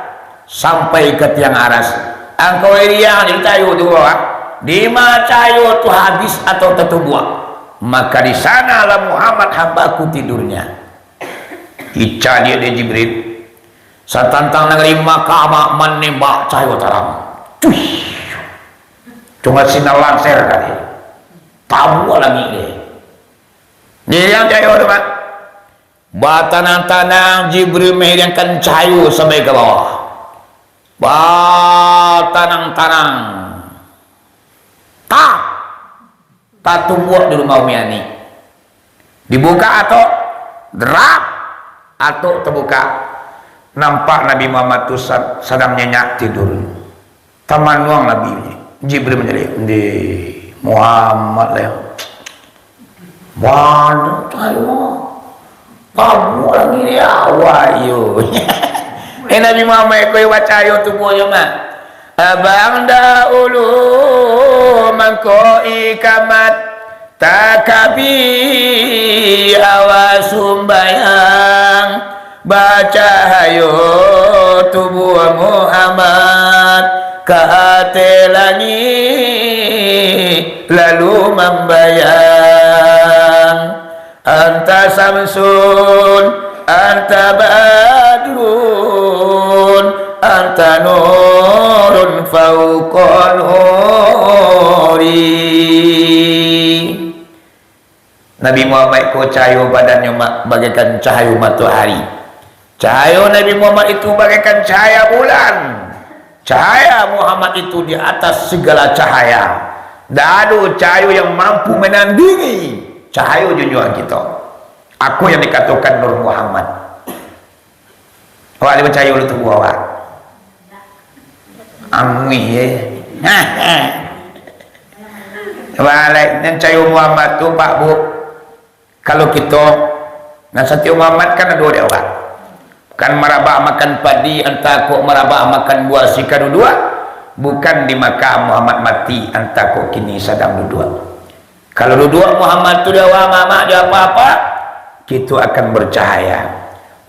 sampai ka tiang aras. Angkau iriang di cahayo tu, ah. Di ma cahayo tu habis atau tatubuak, maka di sanalah Muhammad hambaku tidurnya." Dicaliak dek Jibril. Satantang nagari Makkah ma-, manembak cahayo tarang. Cuih! Cuma sinar lanser tadi. Tabuak langik deh. Ni yang cahayo tu, Mak. Batanang-tanang Jibril mairiangkan cahayo sampai ka bawah. Batanang-tanang. Tak! Tatubuak di rumah Umi Ani. Dibuka atok, drap, atok tabuka. Nampak Nabi Muhammad tu sa-, sadang nyenyak tidur. Tamanuang Nabi, Jibril manjadi, "Ndi Muhammad lah. Mana tayo? Kamu lagi ni awak yo." Eh, Nabi Muhammad ko bacayo tubuhnyo mah. Abang dahulu mangko ikamat, takabi awak sumbayang, bacahayo tubuh Muhammad ka ateh langik lalu mambayang. Anta syamsun, anta badrun, anta nurun fauqa nuri. Nabi Muhammad ko cahayo badannyo ma-, bagaikan cahayo matoari. Cahayo Nabi Muhammad itu bagaikan cahaya bulan. Cahaya Muhammad itu di atas segala cahaya. Ndak ado cahayo yang mampu menandingi cahayo junjuangan kito. Ako yang dikatokan Nur Muhammad. Awak lai picayo dulu tubuah awak? Amuih, ye. Balai, nan cahayo Muhammad tu, Pak, Bu. Kalau kito, nan satiok Muhammad kan ado dek awak. Bukan marabak makan padi, antah kok marabak makan buah sika duduak. Bukan di Makkah Muhammad mati, antah kok kini sadang duduak. Kalau duduak Muhammad tu di awak mamak, di apa-apa, kito akan bercahaya.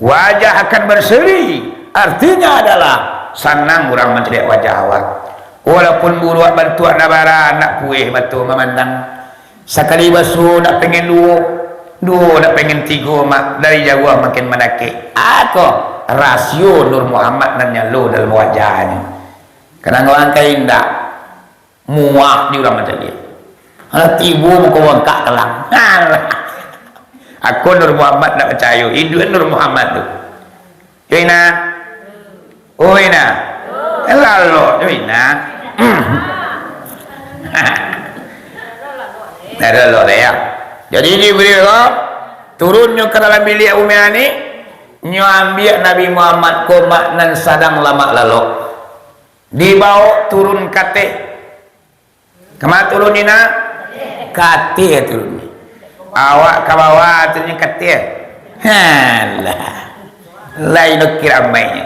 Wajah akan berseri, artinya adalah sanang urang mancaliak wajah awak. Walaupun buruak bantuak ndak bara, ndak pueh batua mamandang. Sakali basuo ndak pengen duo, duo ndak pengen tigo, mak, dari jauah makin mandakek. Ako rasio Nur Muhammad nan nyalo dalam wajahnyo. Kadang urang ka indak. Muah di urang macam dia. Alah tibo muko bangkak kelang. Alah. Ako Nur Muhammad ndak picayo, iduik Nur Muhammad tu. Yo, Ina. Oh, Ina. Lalok tu, Ina. Dah lalok dah, ya. Jadi, Jibril ko turunnyo ka dalam biliak Umi Ani, nyo ambiak Nabi Muhammad ko mak nan sadang lamak lalok. Dibaok turun ka ateh. Kama turun ni, nak? Ka ateh turun. Awak ka bawah turun ka ateh. Halah. Lain ukir amainyo.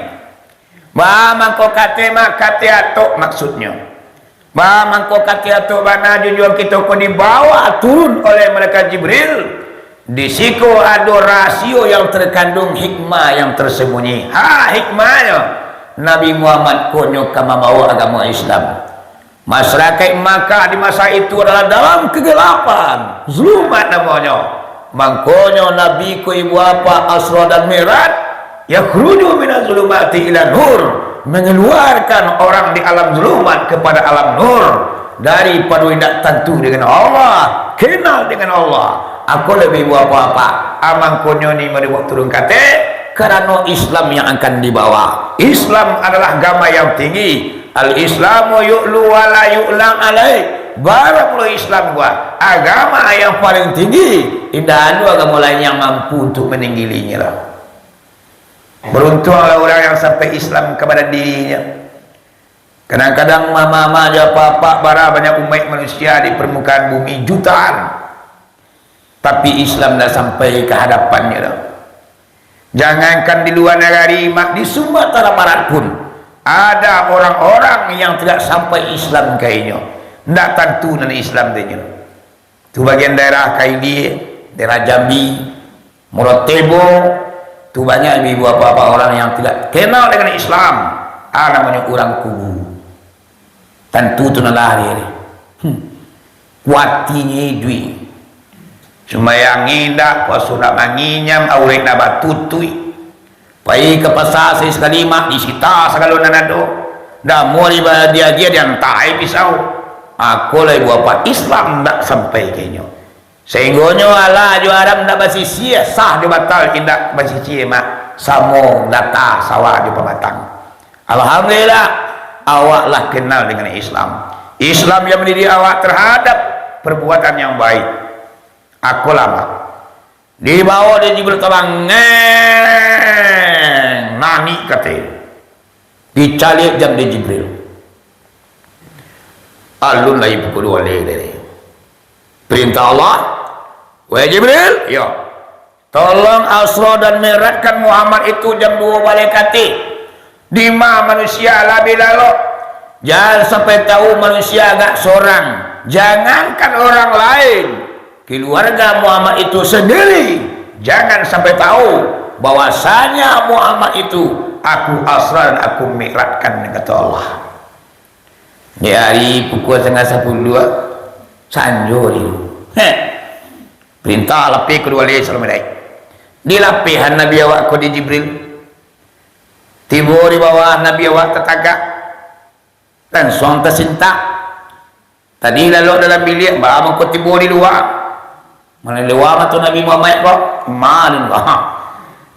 Ba mangko ka ateh, mak, ka ateh atok maksudnyo. Ba mangko ka ateh atok bana junjuang kito ko dibawa turun oleh malaikat Jibril. Di siko ado rasio yang terkandung hikmah yang tersembunyi. Ha, hikmahnyo, Nabi Muhammad ko nyo ka mambawa agamo Islam. Masyarakaik Makkah di masa itu adalah dalam kegelapan, zulumat namonyo. Mangkonyo Nabi ko ibu apa Isra dan Mi'raj, yakhruju minaz zulumati ila nur, mengeluarkan orang di alam zulumat kepada alam nur, dari paduik indak tantu dengan Allah, kenal dengan Allah. Ako labiah buah apa-apa. Amangkonyo ni mari buat turun kate, karano Islam yang akan dibawa. Islam adalah gama yang tinggi. Al-Islamu yu'lu wa la yu'la alaih. Baru mulai Islam gua. Agama yang paling tinggi, indak ado agama lain yang mampu untuk maninggilinyo lah. Beruntuanglah urang yang sampai Islam kapada dirinyo. Kadang-kadang mama-mama jo apak-apak bara banyak umaik manusia di permukaan bumi jutaan. Tapi Islam ndak sampai ka hadapannyo doh. Jangankan di lua nagari, mak, di Sumatera Barat pun ada orang-orang yang tidak sampai Islam ka inyo. Ndak tantu nan Islam ka inyo. Tu bagian daerah Kaili, daerah Jambi, Muaro Tebo, tu banyak ibu-ibu apak-apak orang yang tidak kenal dengan Islam. Ah, namonyo urang kubu. Tantu tu nan lahir. Hmm. Kuatinyo iduik. Sumbayang indak, puaso indak manginyam, aurek indak batutuik. Pai ka pasa sakali-sakali, mak, disita sagalo nan ado. Damo di, diagiah, diantai pisau. Ako lai buah apak Islam ndak sampai ka inyo. Sainggonyo halal jo haram ndak basisia, sah jo batal indak basisia, mak. Samo data sawah jo pamatang. Alhamdulillah, awak lah kenal dengan Islam. Islam yang mendidik awak terhadap perbuatan yang baik. Ako lah, mak. Dibawo dek Jibril tabang, ngeng, nangik kato. Dicaliak jam dek Jibril. Alun lai pukua duo baleh tadi. Perintah Allah, "Wahai Jibril, yo, tolong Isra dan Mi'rajkan Muhammad itu jam duo baleh kato. Dima manusia labiah lalok? Jangan sampai tahu manusia agak sorang. Jangankan orang lain, keluarga Muhammad itu sendiri, jangan sampai tahu bahwasanya Muhammad itu aku Isra dan aku Mi'rajkan," kata Allah. Di hari pukua satangah sapuluah, sanjo dia. Heh. Perintah lapeh kudu alih salam alaikum. Dilapehan Nabi awak ko di Jibril. Tibo di bawah Nabi awak tatagak. Lansuang tasintak. Tadi lalok dalam biliak, baa mangko tibo di lua. Mano lua mato Nabi Muhammad ko? Malin ko.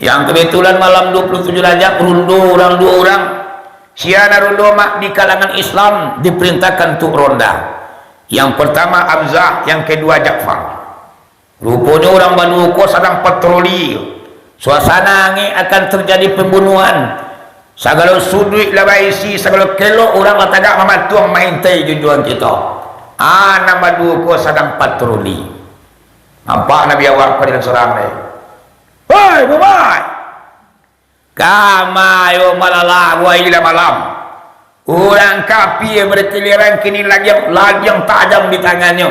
Yang kebetulan malam dua puluh tujuh Rajab, rundo urang duo urang. Sia nan rundo, mak, di kalangan Islam diperintahkan untuk ronda. Yang pertama Hamzah, yang kedua Ja'far. Ruponyo urang baduo ko sadang patroli. Suasana angek akan terjadi pembunuhan. Sagalo suduik lah baisi, sagalo kelok urang lah tagak mamatuang maintai junjuang kito. Ah, nan baduo ko sadang patroli. Nampak Nabi awak ko dalam sorang deh. "Hoi, Muhammad! Kama yo malalah, wailah malam. Urang kapia bakiliran kini, lagiang, lagiang tajam di tangannyo.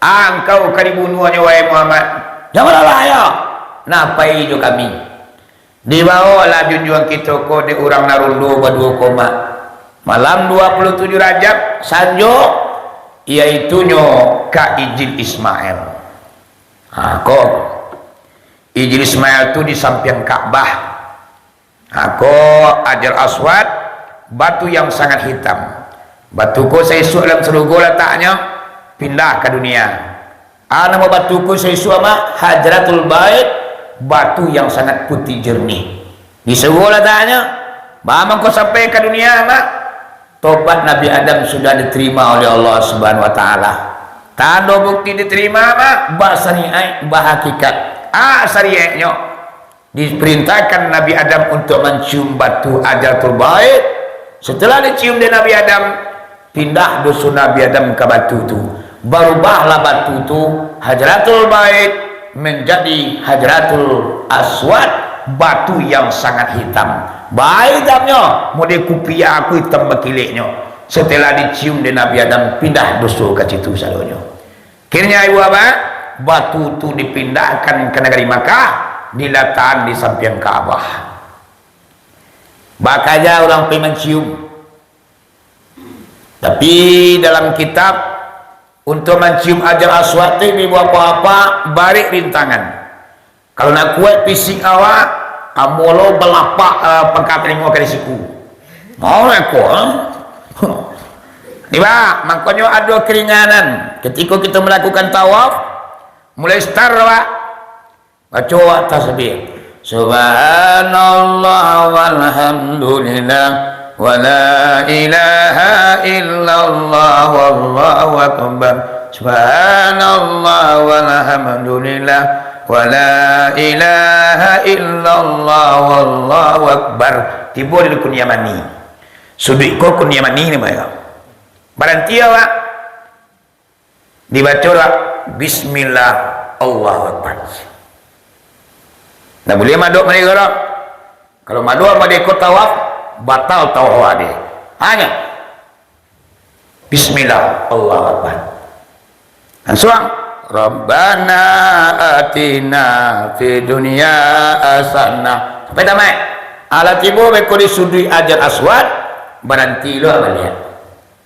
Angkau ka dibunuahnyo, wahai Muhammad. Jan malalah yo. Nah, pai jo kami." Dibawolah junjuang kito ko dek urang nan rundo baduo ko, mak. Malam dua puluh tujuh Rajab, sanjo, yaitunyo ka Ijil Ismail. Ha, ko. Ijil Ismail tu di sampiang Ka'bah. Ha, ko Hajar Aswad, batu yang sangat hitam. Batu ko saisuak dalam sarugo lataknyo, pindah ka dunia. Ah, namo batu ko saisuak, mak? Hajratul Bait, batu yang sangat putih jernih. Di sarugo lataknyo, baa mangko sampai ka dunia, mak? Tobat Nabi Adam sudah diterima oleh Allah Subhanahu wa Ta'ala. Tando bukti diterima, mak, basariat, bahakikat. Ah, sariatnyo. Diperintahkan Nabi Adam untuk mancium batu Hajratul Bait. Setelah dicium dek Nabi Adam, pindah doso Nabi Adam ka batu tu. Barubahlah batu tu, Hajratul Bait, menjadi Hajratul Aswad, batu yang sangat hitam. Baa hitamnyo, model kupiah ko hitam bakileknyo. Setelah dicium dek Nabi Adam, pindah doso ka situ sadonyo. Akhirnya, ibu abah, batu tu dipindahkan ka nagari Makkah, dilatakan di sampiang Ka'bah. Bakaja urang pai mancium. Tapi, dalam kitab, untuk mancium Hajar Aswad tu, ibu apak-apak, barek rintangan. Kalau nak kuaik fisik awak, amuah lo balapak, eh, pangka talingo ka di siku. Mau nak ko, eh? Ni, Pak, mangkonyo ado keringanan. Ketika kita melakukan tawaf, mulai start, Pak. Baco awak tasbih. Subhanallah walhamdulillah Wa la ilaha illallah, wallahu akbar. Subhanallah, walhamdulillah. Wa la ilaha illallah, wallahu akbar. Tibo di Rukun Yamani. Suduik ko Rukun Yamani ni, baranti awak. Dibaco lah, "Bismillah, Allahu Akbar." Ndak buliah madok madeko doh. Kalau madok madeko tawaf, batal tawaf awak deh. Hanyo, "Bismillah, Allahu Akbar." Langsuang, "Rabbana atina fid dunya hasanah." Sampai tamaik. Alah tibo beko di suduik Hajar Aswad, baranti lo baliak.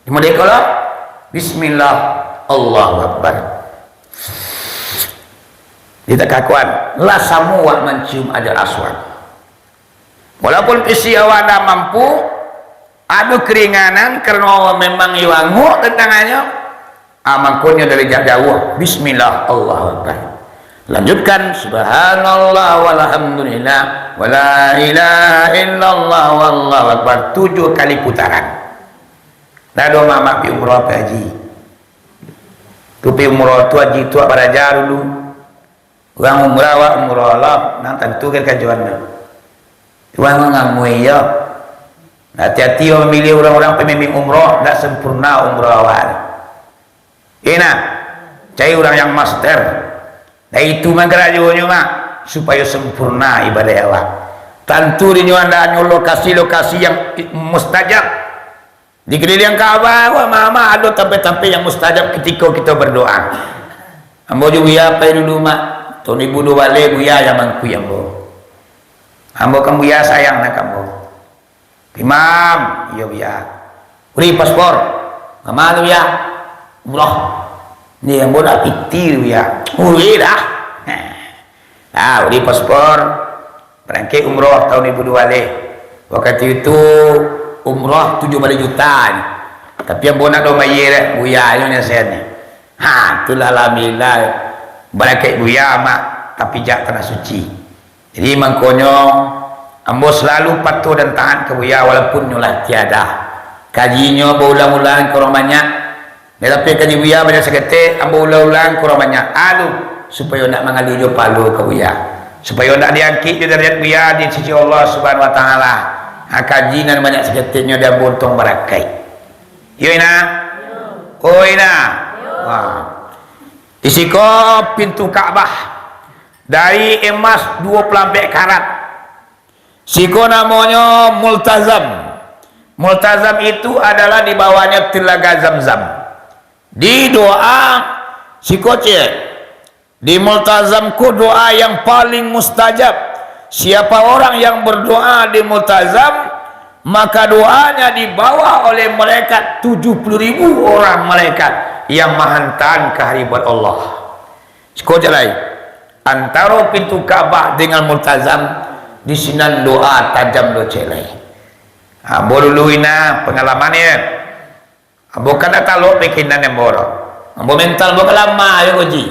Di madeko lah, "Bismillah, Allahu Akbar." Di takakuan, lah samo awak mancium Hajar Aswad. Walaupun fisik awak ndak mampu, ado keringanan karano memang iyo angok tantangannyo, ah, mangkonyo dari jauah, "Bismillah, Allahu Akbar." Lanjutkan, "Subhanallah, walhamdulillah, wala ilaha illallah, wallahu akbar," tujuah kali putaran. Ndak ado mamak pi umrah, pi haji. Tu pi umrah tu, haji tu awak baraja dulu. Urang umrah, awak umrah lah, nan tantu ka kajuan tu. Urang ngamui yo. Hati-hati awak mamiliah urang-urang pamimpin umrah, ndak sempurna umrah awak tu. Iyo nah, cari urang yang master. Nah, itu mah karajonyo mah, supayo sempurna ibadah awak. Tantu dinyo andak hanyo lokasi-lokasi yang mustajab. Di keliliang Ka'bah, wah, mama, ado tampek-tampek yang mustajab ketika kita berdoa. Ambo jo Buya pai dulu, Mak. Tahun duo ribu duo baleh, Buya yang mangkui ambo. Ambo kan Buya sayang nak ambo. "Imam," "Iyo, Buya." "Uri paspor." "Kama tu, Buya?" "Umroh." "Ni, ambo nak piti tu, Buya." "Uri dah." Ah, uri paspor, barangkek umroh tahun duo ribu duo baleh. Wakatu itu umroh tujuah baleh juta ni. Tapi ambo ndak doh bayia, Buya nyo nasihat ni. Ha, itulah alhamdulillah. Barangkek Buya, Mak, tapi jak Tanah Suci. Jadi mangkonyo ambo salalu patuh dan taat ka Buya walaupun nyo lah tiada. Kajinyo baulang-ulang ka urang banyak. Nyo tapi kaji Buya banyak saketek, ambo ulang-ulang ka urang banyak. Alu, supayo ndak mangalih jo palo ka Buya. Supayo ndak diangkik jo darajat Buya di sisi Allah Subhanahu Wa Taala. Ha, kaji nan banyak saketeknyo di ambo untuang barakaik. Yo, Ina? Oh, Ina. Wah. Di siko pintu Ka'bah dari emas duo puluah ampek karat. Siko namonyo Multazam. Multazam itu adalah di bawahnyo Telaga Zamzam. Di doa, siko cek, di Multazam ko doa yang paling mustajab. Siapa orang yang berdoa di Multazam, maka doanya dibawa oleh malaikat tujuh puluh ribu orang malaikat yang mahantaan kahariban Allah. Siko cek lai, antaro pintu Ka'bah dengan Multazam, di sinan doa tajam lo cek lai. Ambo dulu, Ina, pangalaman yo. Ambo kan dak talok pikiran ambo tu. Ambo mental ambo kan lamah yo, Haji.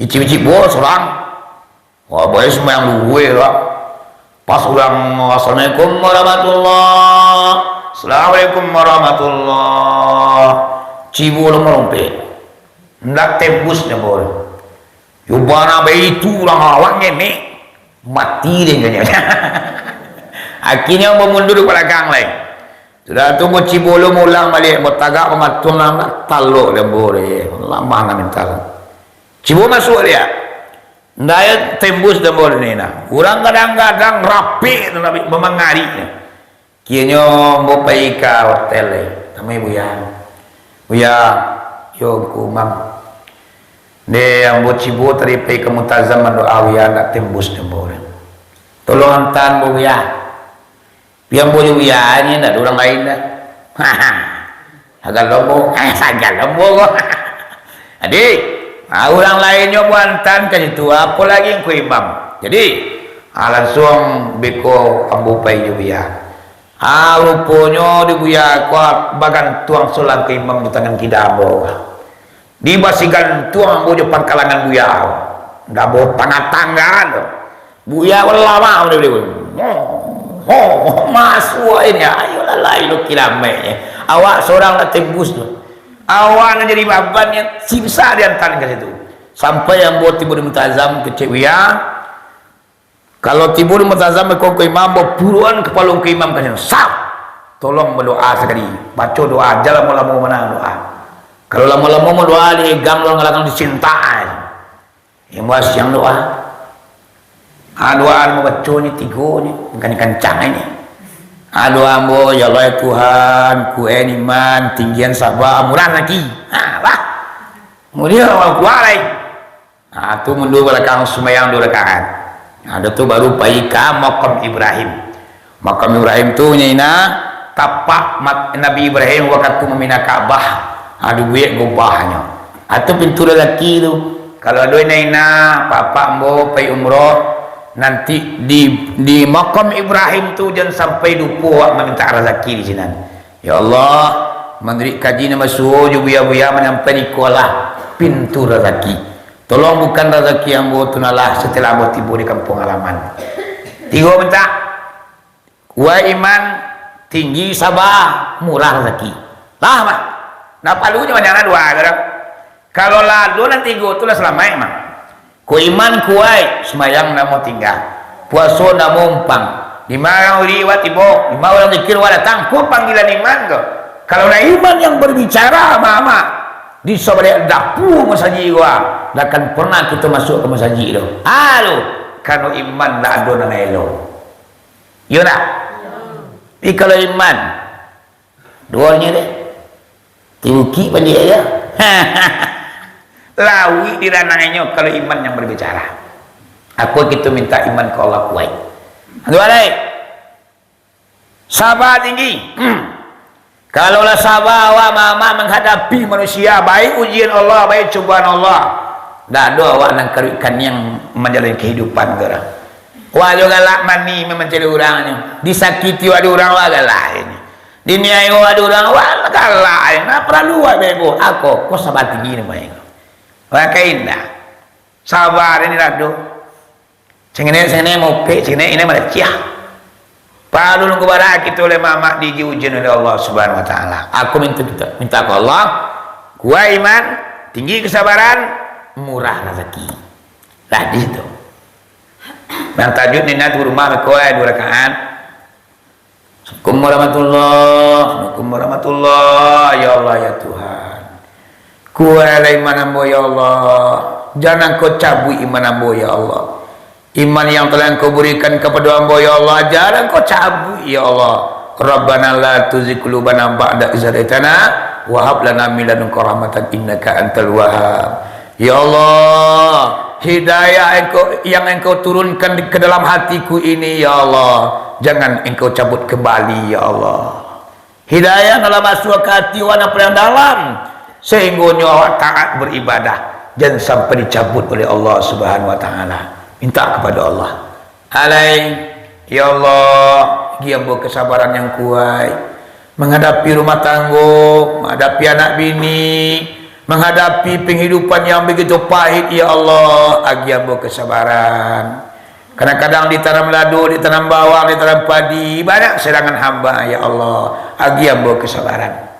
Icik-icik buah surang. Wah, boy sumbayang luwe lah. Pas urang, "Assalamualaikum warahmatullah. Assalamualaikum warahmatullah." Cibo lo marompek. Ndak tembus nyo ambo tu. Yo bana baitu urang awak ngenek. Mati deh nyo. Akhirnyo ambo mundur ka balakang lai. Sudah tu, ambo cibo lo maulang baliak, ambo tagak mamatuang nan talok dek ambo deh. Lamah nan minta. Cibo masuak liak. Ndak tembus dek ambo ni nah. Urang gadang-gadang rapek tu, tapi bamangarik. Kironyo ambo pai ka hotel deh. Tamui Buya. "Buya, yo Ngku Imam. Deh, ambo cibo tadi pai ka Multazam mandoa Buya, ndak tembus dek ambo deh. Tolong antaan ambo, Buya." Pi ambo jo Buya ni, ndak ado urang lain doh. Sagan lo ambo, eh, sagan lo ambo ko. Jadi, ah, urang lain nyo ambo antaan ka situ, apo lai Ngku Imam. Jadi, ah, lansuang beko ambo pai jo Buya. Ah, ruponyo di Buya ko bagantuang salang Ngku Imam di tangan kida ambo. Di basi gantuang ambo jo pangkalangan Buya. Ndak ambo tangah-tangah tu. Buya ko lamah ambo dulu. Oh, masuak ini, ayolah, lai lo kilamai. Awak sorang lah tembus tu. Awak nan jadi baban, yang sisa diantaran ka situ. Sampai ambo tibo di Multazam, kecek Buya. Kalau tibo di Multazam, ko, ko imam, bapuruan kapalo ko imam ka sinan. Sap! Tolong badoa sakali. Baco doa, jan lamo-lamo bana doa. Kalau lamo-lamo badoa, di egang, urang galakang disintak ai. Yang buah siang doa. Ah, doa nan babaco ni tigo ni, bukan kancang ni. Ah, doa ambo, "Ya Allah, ya Tuhan, kuaik iman, tinggian sabar, murah rasaki." Ha, lah. Kemudian, Allahu Akbar, ai. Ha, tu mundur balakang sumbayang duo rakaat. Ha, dah tu baru pai ka makam Ibrahim. Makam Ibrahim tu nyo ina tapak mat-, Nabi Ibrahim wakatu mambina Ka'bah. Ha, dibuek gubahnyo. Ha, tu pintu razaki tu. Kalau ado ina-ina, apak-apak ambo pai umroh, nanti di, di makam Ibrahim tu jan sampai lupo awak mamintak razaki di sinan. Ya Allah, manuruik kaji nan basuo jo buya-buya manyampai iko lah pintu razaki. Tolong bukan razaki ambo tu nan lah setelah ambo tibo di kampuang halaman. Tigo mintak. Kuaik iman, tinggi sabar, murah razaki. Lah, mah. Ndak paralu nyo banyak doa ko doh. Kalau lah ado nan tigo tu lah salamaik, mah. Ko iman kuaik, sumbayang ndak mau tingga. Puaso ndak mau umpang. Dima urang wirid awak tibo, dima urang zikir awak datang, ko panggilan iman ko. Kalau lah iman yang berbicara, mah, mah, di sabaliak dapua masajik ko, ah, ndak akan pernah kito masuak ka masajik tu. Ah, tu, karano iman ndak ado nan elo. Iyo ndak? Tapi kalau iman, duonyo deh, di bukik panjek aja. Lauik di ranangnyo kalau iman yang berbicara. Apo kito minta iman ka Allah kuaik. Dua lai. Sabar tinggi. Hmm. Kalau lah sabar awak, mah, mah, manghadapi manusia, baik ujian Allah, baik cubaan Allah, ndak ado awak nan karuik kaniang manjalani kahidupan ko doh. Wak jo galak mani mamancari urang nyo. Disakiti wak dek urang, wak galak nyo. Diniayo wak dek urang, wak galak nyo. Ndak paralu wak bebo. Ako, ko sabar tinggi namonyo. Wak ka indak. Sabar ni lah doh. Sangenek-sangenek mopek, sangenek ino malaciah. Paralu nunggu bara kito lai mamak diuji ujian oleh Allah Subhanahu Wa Taala. Aku minta, minta, minta ka Allah, kuaik iman, tinggi kesabaran, murah razaki. Lah di situ. Nan tahajud ni nak di rumah, kuaik duo rakaat. Assalamualaikum warahmatullah, assalamualaikum warahmatullah, ya Allah, ya Tuhan. Kuaiklah iman ambo, ya Allah. Jan Engkau cabuik iman ambo, ya Allah. Iman yang telah Engkau berikan kepada ambo, ya Allah, jan Engkau cabuik, ya Allah. Rabbana la tuzigh qulubana ba'da idh hadaitana wa hab lana min ladunka rahmatan innaka antal wahhab. Ya Allah, hidayah Engkau, yang Engkau turunkan di, ke dalam hatiku ini, ya Allah, jangan Engkau cabut kembali, ya Allah. Hidayah nan lah masuak ka hati awak nan paling dalam, sahinggonyo awak taat beribadah, jan sampai dicabut oleh Allah Subhanahu Wa Taala. Minta kepada Allah. Alai, ya Allah, agi ambo kesabaran yang kuaik. Manghadapi rumah tanggo, manghadapi anak bini, manghadapi penghidupan yang begitu pahit, ya Allah, agi ambo kesabaran. Kadang-kadang ditanam lado, ditanam bawang, ditanam padi, banyak serangan hamba, ya Allah, agi ambo kesabaran.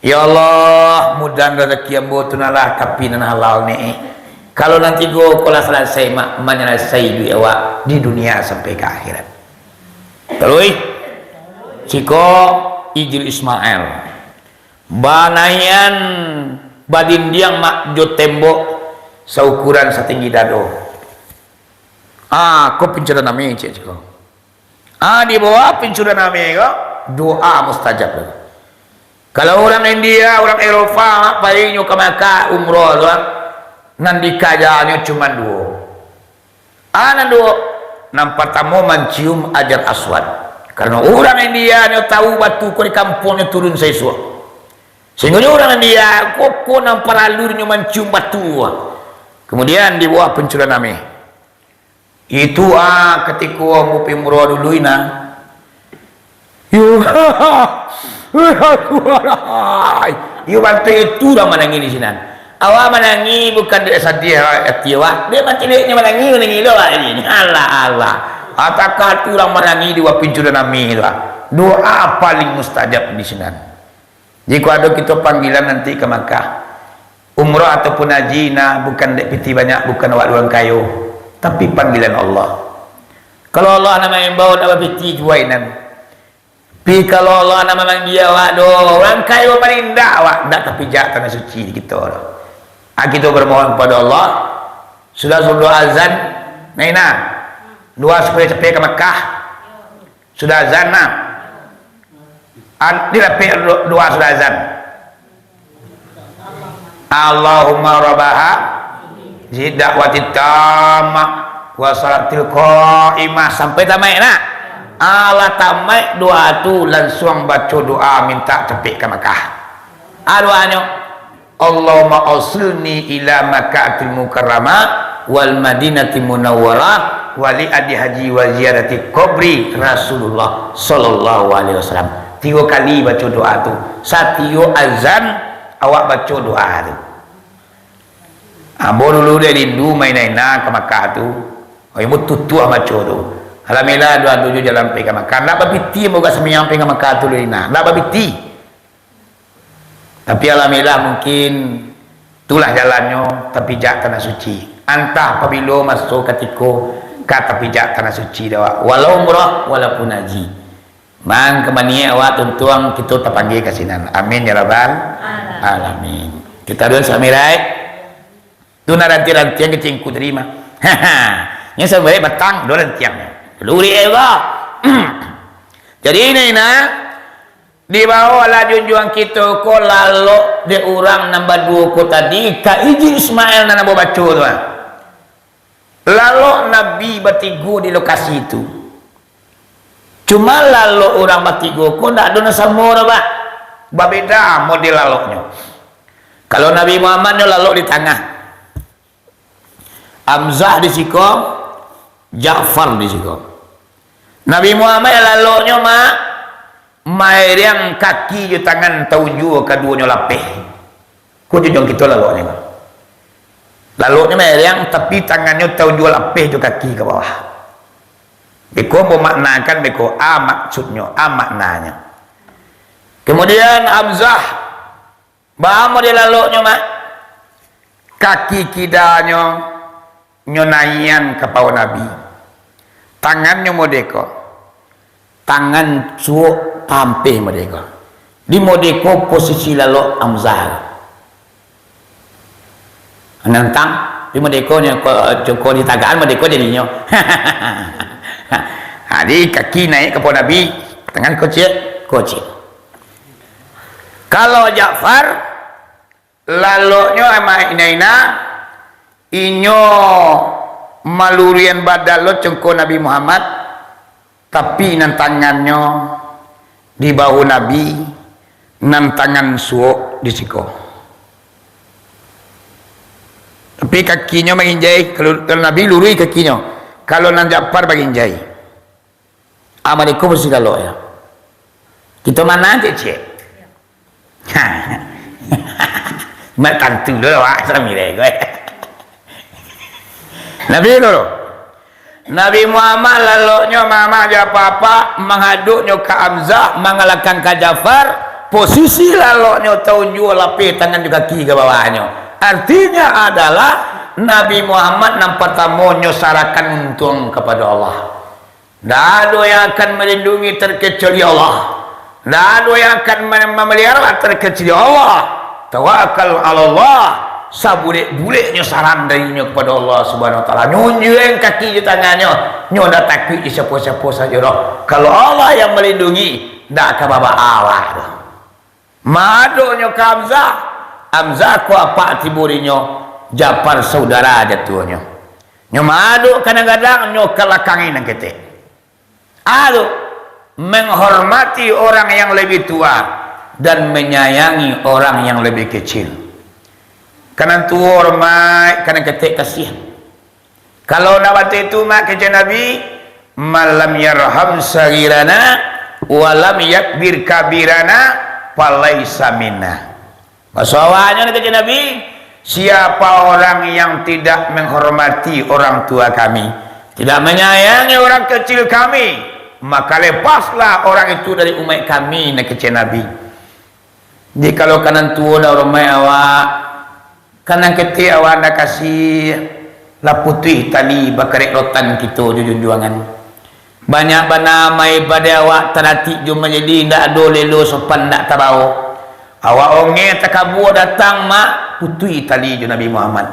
Ya Allah, mudahan razaki ambo tu nan lah, tapi nan halal ni. Kalau nan tigo ko lah salasai, mak, manyalasai duit awak di dunia sampai ka akhirat. Taruih, siko Ijil Ismail. Banaian badindiang, mak, jo tembok saukuran satinggi dado. Ah, ko pincuran nami, cek siko. Ah, di bawah pincuran nami ko, doa mustajab tu. Kalau urang India, urang Eropa, mak, pai nyo ka Makkah umroh tu, ah, nan dikajanyo cuman duo. Ah, nan duo. Nan partamo mancium Hajar Aswad. Karano urang India nyo tahu batu ko di kampuang nyo turun saisuak. Sahinggonyo urang India, ko, ko nan paralu nyo mancium batu. Kemudian di bawah pincuran nami. Itu, ah, katiko ambo pai umroh dulu, ina. Yo, yo, bantai itu urang manangih di sinan. Awak manangih bukan dek sadiah ati awak, dek mati dek nyo manangih, manangih lo awak ini. Alah, alah. Atakah tu urang manangih di bawah pintu nan ameh tu, ah. Doa paling mustajab di sinan. Jikok ado kito panggilan nanti ka Makkah, umrah ataupun haji, nah, bukan dek pitih banyak, bukan awak urang kayo, tapi panggilan Allah. Kalau Allah nan maimbau, ndak bapitih juo inan. Tapi kalau Allah nan mamanggia awak doh, urang kayo paling indak awak, indak tapijak tanah suci di kito doh. Ah, kito bamohon kapado Allah, sudah, sudah azan, nah, nah, doa supayo capek ka Makkah. Sudah azan, nah. An-, dilapeh do-, doa sudah azan. Allahumma rabbaha zi da'wati tammah wa salatil qaimah, sampai tamaik, nah. Alah tamaik doa tu, lansuang baco doa mintak capek ka Makkah. Ah, doanyo, Allahumma ausilni ila Makkatil Mukarramah wal Madinatil Munawwarah wa li adi haji wa ziyarati qabri Rasulullah sallallahu alaihi wasallam. Tigo kali baco doa tu. Satiok azan awak baco doa tu. Ambo dulu dek rindu main-main ka Makkah tu. Oh, ambo tutuah baco tu. Alhamdulillah, doa tujuh jalan pai ka Makkah. Ndak bapitih ambo ka sambayang pai ka Makkah tu, Lina. Ndak bapitih. Tapi alhamdulillah, mungkin itulah jalannyo tapijak tanah suci. Antah pabilo maso katiko ka tapijak tanah suci dek awak. Walau umrah, walaupun haji. Mangko maniak awak tuntuang kito tapanggia ka sinan. Amin ya rabbal alamin. Kito dulu sampai. Tu nan rantiang-rantiang kecek Ngku tadi mah. Nyo sampai batang, dua rantiang. Lurik eh, bah. Jadi, ina-ina, dibawolah junjuang kito ko lalok dek urang nan baduo ko tadi, ka ijik Ismail nan ambo baco tu, ah. Lalok Nabi batigo di lokasi tu. Cuma lalok urang batigo ko ndak ado nan samo doh, bah. Babeda model laloknyo. Kalau Nabi Muhammad nyo lalok di tangah, Hamzah di siko, Ja'far di siko. Nabi Muhammad laloknyo ma-, mairiang kaki jo tangan taunjua kaduonyo lapeh. Ko junjuang kito laloknyo. Laloknyo mairiang, tapi tangannyo taunjua lapeh jo kaki ka bawah. Beko ambo maknakan beko, a maksudnyo, a maknanyo. Kemudian Hamzah, baa model laloknyo, mak? Kaki kidanyo nyo naian kapao Nabi. Tangannyo modeko. Tangan suok tampeh modeko. Di modeko posisi lalok Hamzah. Nantang, di modeko nyo ko, cuko ditagaan modeko jadinyo. Jadi kaki naiak kapao Nabi, tangan kocek, kocek. Kalau Ja'far, laloknyo amak ina-ina, inyo malurian badan lo congko Nabi Muhammad, tapi nan tangannyo di bahu Nabi, nan tangan suok di siko. Tapi kakinyo manginjai, kalau, kalau Nabi lurui kakinyo, kalau nan Ja'far baginjai. Amal iko mesti lalok yo. Kito mano cek-cek? Mak tantu lo awak sambilai ko. Nabi dulu. Nabi Muhammad laloknyo mama jo apa-apa, mangaduknyo ka Hamzah, mangalakang ka Ja'far, posisi laloknyo taunjua lapeh tangan jo kaki ka bawahnyo. Artinya adalah Nabi Muhammad nan partamo nyo sarakan untuang kapado Allah. Ndak ado yang akan melindungi terkecuali Allah. Ndak ado yang akan mem-, memelihara terkecuali Allah. Tawakal alallah. Sabulek-buleknyo saran darinyo kepada Allah Subhanahu Wa Taala. Nyo unjuang kaki jo tangannyo. Nyo ndak takuik di siapo-siapo sajo doh. Kalau Allah yang melindungi, ndak ka babak awak doh. Maadoknyo ka Hamzah, Hamzah ko apak tibo dinyo, Ja'far saudara jatuahnyo. Nyo maadok ka nan gadang, nyo kalakangi nan ketek. Ado, menghormati orang yang lebih tua dan menyayangi orang yang lebih kecil. Ka nan tuo hormaik, ka nan ketek kasihan. Kalau ndak bantuak itu, mak, kecek Nabi, "Man lam yarham saghirana, wa lam yakbir kabirana, falaisa minna." Baso awaknyo, kecek Nabi, siapa orang yang tidak menghormati orang tua kami, Tidak menyayangi orang kecil kami, maka lepaslah orang itu dari umat kami, nan kecek Nabi. Jikalau ka nan tuo lah urumaik awak, ka nan ketek awak ndak kasih, lah putuih tali bakarek rotan kito jo junjuangan. Banyak bana amai badai awak taratik jo majeli, ndak ado lelo sopan ndak tabao. Awak ongeh takabua datang, mak, putuih tali jo Nabi Muhammad.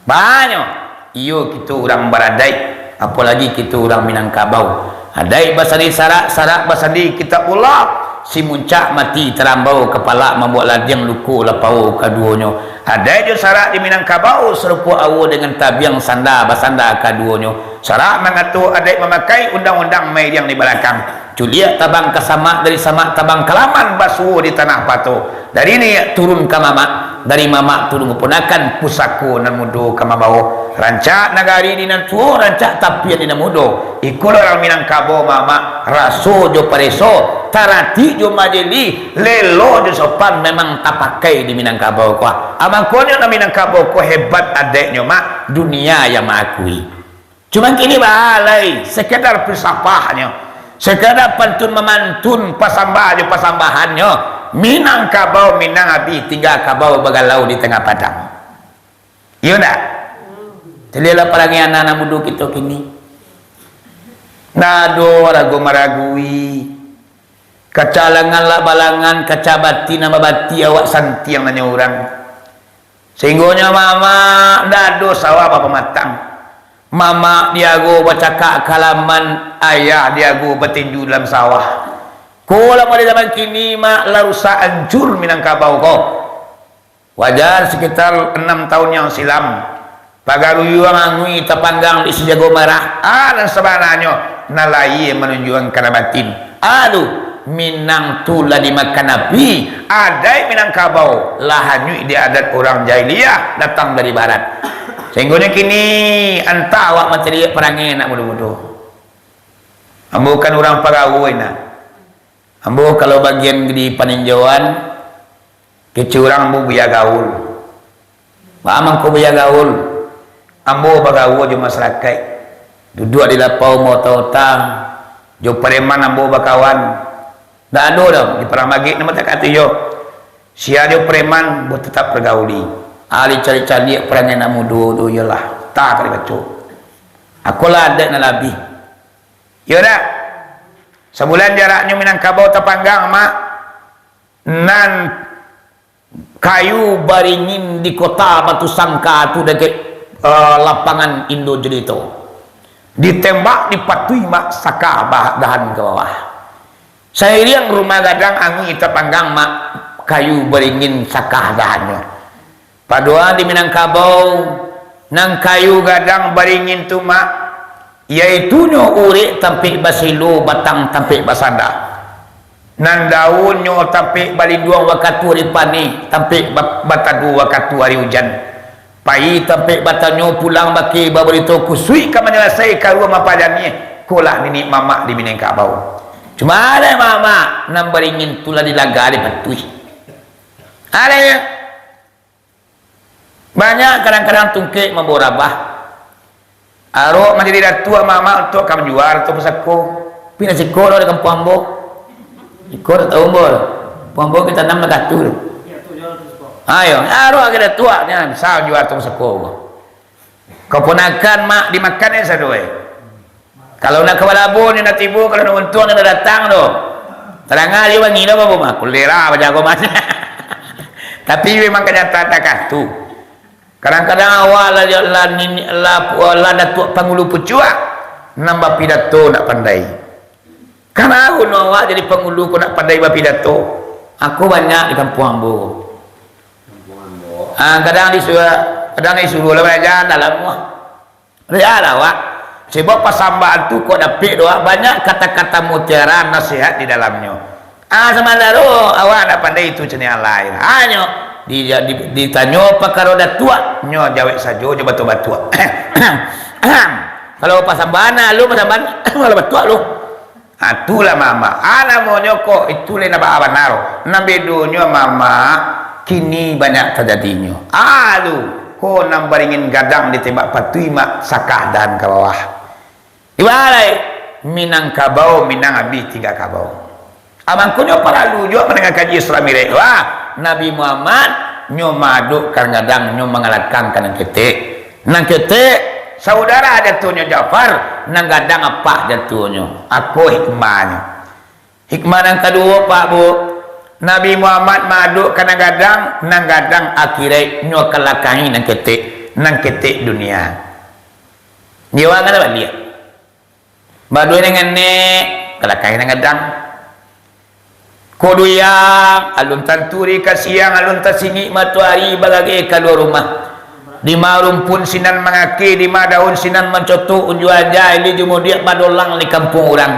Banyak. Iyo, kito urang baradaik, apolagi kito urang Minangkabau. Adaik basandi sarak, sarak basandi Kitabullah. Si muncak mati tarambau, kapalak mambuak ladiang, luko lapau kaduonyo. Adaik jo sarak di Minangkabau, sarupo awo dengan tabiang, sanda basanda kaduonyo. Sarak mangato adaik mamakai, undang-undang mairiang di balakang. Culiak tabang ka samak, dari samak tabang ka laman, basuo di tanah pato. Dari niniak turun ka mamak, dari mamak turun ka punakan, pusako nan mudo ka mambao. Rancak nagari di nan tuo, rancak tapian di nan mudo. Ikolah urang Minangkabau, mamak, raso jo pareso, taratik jo majeli, lelo jo sopan, memang tapakai di Minangkabau ko. Amangkonyo nan Minangkabau ko hebat adaiknyo, mak, dunia yang maakui. Cuman kini baa lai, sekedar filsafahnyo, sekedar pantun mamantun, pasambah jo pasambahannyo, Minangkabau, Minang abih, tingga kabau bagalau di tangah padang. Iyo ndak? Caliaklah parangai anak-anak mudo kito kini. Ndak ado ragu maragui. Kaca langan lah balangan, kaca bati nan babati, awak santiang nanyo urang. Sahinggonyo mamak ndak ado sawah bapamatang. Mamak diago bacakak ka laman, ayah diago batinju dalam sawah. Ko lah model zaman kini, mak, lah rusak ancur Minangkabau ko. Wajar sekitar enam tahun yang silam, Pagaruyuang angui tapanggang di Sijago Marah. Ah, nan sabananyo, nan lahia manunjuakan ka nan batin. Aduh, Minang tu lah dimakan api, adaik Minangkabau lah hanyuik di adat urang jahiliah datang dari barat. Sahinggonyo kini, antah awak matariak parangai anak mudo-mudo. Ambo kan urang pagaul, nah. Ambo kalau bagian di paninjauan, kecek urang ambo buya gaul. Baa mangko buya gaul? Ambo bagaul jo masarakaik. Duduak di lapau maota-ota, jo pareman ambo bakawan. Ndak ado doh, di parang magik nan batakak tu iyo. Sia jo pareman, ambo tatap pargauli. Ari caliak-caliak parangai anak mudo tu iyolah, ta ka dibaco. Akolah adaik nan labiah. Iyo dak? Sabulan jaraknyo Minangkabau tapanggang, mak. Nan kayu baringin di Kota Batu Sangka tu dakek, eh, lapangan Indo Jelito. Ditembak, dipatuih, mak, sakah bah-, dahan ka bawah. Sairiang rumah gadang angui tapanggang, mak, kayu baringin sakah dahannyo. Padoa di Minangkabau, nan kayu gadang baringin tu, mak, yaitunyo urek tampek basilo, batang tampek basanda. Nan daunnyo tampek balinduang wakatu ari paneh, tampek ba-, batadu wakatu ari ujan. Pai tampek batanyo, pulang bakeh babarito, kusuik ka manyalasai, karuah mapajaniah, kolah niniak mamak di Minangkabau. Cuma ado mamak, nan baringin tu lah dilaga dipatuih. Ado nyo. Banyak kadang-kadang tungkek mambawa rabah. Arok manjadi datuak, mamak untuak ka manjual tu pusako. Tapi nak siko doh di kampuang ambo. Siko dak tahu ambo. Kampuang ambo ka tanam lah katu tu. Ayo, arok ka datuak nyo bisa manjual tu pusako. Kaponakan mak dimakan, eh, sado, eh. Kalau nak ka balabo ni nak tibo, kalau nak untuang ni nak datang tu. Tadanga jo bangih lah, babu mah. Kulela bajago mah. Tapi memang kanyataan takah tu. Kadang-kadang awak lah, lah nini-, lah, lah datuak pangulu pucuak, nan bapidato nak pandai. Kana awak jadi pangulu ko nak pandai bapidato. Aku banyak di kampuang ambo. Ah, kadang disuruh, kadang disuruh lah balajar dalam rumah. Ria lah awak. Sebab pasambahan tu kok dapek doh, banyak kata-kata mutiara nasihat di dalamnyo. Ah, samantaro awak ndak pandai itu caniak alai. Hanyo di, di, ditanyo pakaro datuak, nyo jawek sajo jo batuak-batuak. Kalau pasambahan, alun pasambahan, malah batuak lu. Ha, itulah mamak. Ha, namonyo kok, itu lai nan baa bana. Nan bedonyo mamak, kini banyak tajadinyo. Ha, tu, ko nan baringin gadang ditembak patuih mak, sakah dahan ka bawah. Ibalai, Minangkabau, Minang abih tingga kabau. Amangkonyo paralu juo mandanga kaji Isra Mi'raj. Wah, Nabi Muhammad nyo maadok ka nan gadang, nyo mangalakang ka nan ketek. Nan ketek, saudara jatuahnyo Ja'far, nan gadang apak jatuahnyo. Ako hikmahnyo. Hikmah nan kaduo, Pak, Bu, Nabi Muhammad maadok ka nan gadang, nan gadang akiraik, nyo kalakangi nan ketek, nan ketek dunia. Jiwa kan baliak. Baduo nan nganek, kalakangi nan gadang. Ko duyang, alun tanturi ka siang, alun tasingik matoari bagageh kalua rumah. Dima rumpun sinan mangakeh, dima daun sinan mancotok, unjuang aja, ilih jumudiak badolang di kampuang urang.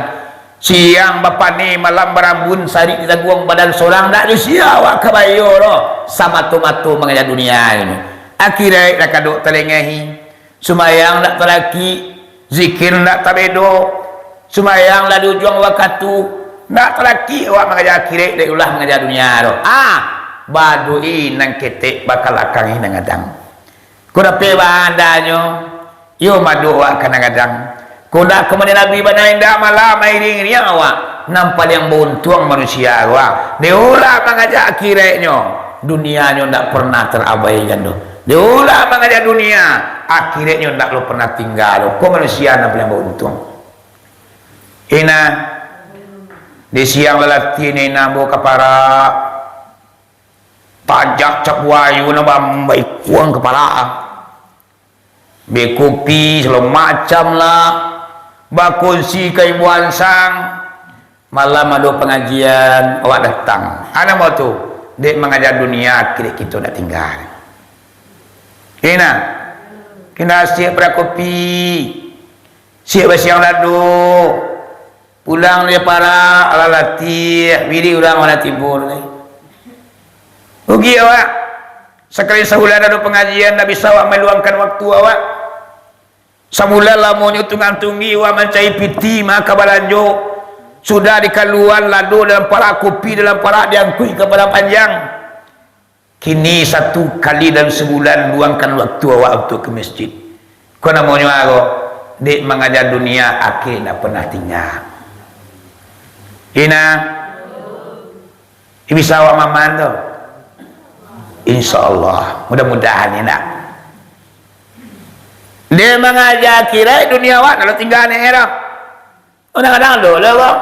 Siang bapane, malam barambun, sarik di tangguang badan sorang, ndak jo sia awak ka bayo doh, samato-mato mangaja dunia ini. Akiraik lah kadok talengahi, sumayang ndak talakik, zikir ndak tabedo, sumayang lah di ujuang wakatu, ndak talakik awak mangaja akiraik dari ulah mangaja dunia doh. Ah, baduo nan ketek bakalakangi nan gadang. Ko dapek bahandanyo, iyo maadok awak ka nan gadang. Ko dak ka mande Nabi bana indak malah mairing-iring awak. Nan paliang bauntuang manusia ko, ah. Dek ulah mangaja akiraiknyo, dunianyo ndak pernah tarabaikan doh. Dek ulah mangaja dunia, akiraiknyo ndak lo pernah tingga doh. Ko manusia nan paliang bauntuang. Ina, di siang lalatiah ni ina ambo ka parak. Tajak cap buayo nan ba-, baikuang kapalo. Bakopi sagalo macam lah. Bakunsi ka ibo ansang. Malam ado pangajian, awak datang. Ana mau tu, dek mangaja dunia, akiraik kito ndak tingga. Ina, kena siap barakopi. Siap basiang lado. Pulang dari parak, alah latiah, biri urang alah tibo lai. Rugi awak. Sakali sabulan ado pangajian, ndak bisa awak maluangkan waktu awak. Sabulan lamonyo tunggang-tunggik awak mancari piti, maka balanjo. Sudah dikaluan lado dalam parak, kopi dalam parak, diangkuik ka Padang Panjang. Kini satu kali dalam sabulan luangkan waktu awak untuak ka masjid. Ko namonyo apo? Dek mangaja dunia, akiraik ndak pernah tingga. Ina, bisa awak maaman tu? Insya Allah. Mudah-mudahan, ina. Dek mangaja akiraik, dunia awak ndak tingga nyo doh. Kadang-kadang ado lah, Bang.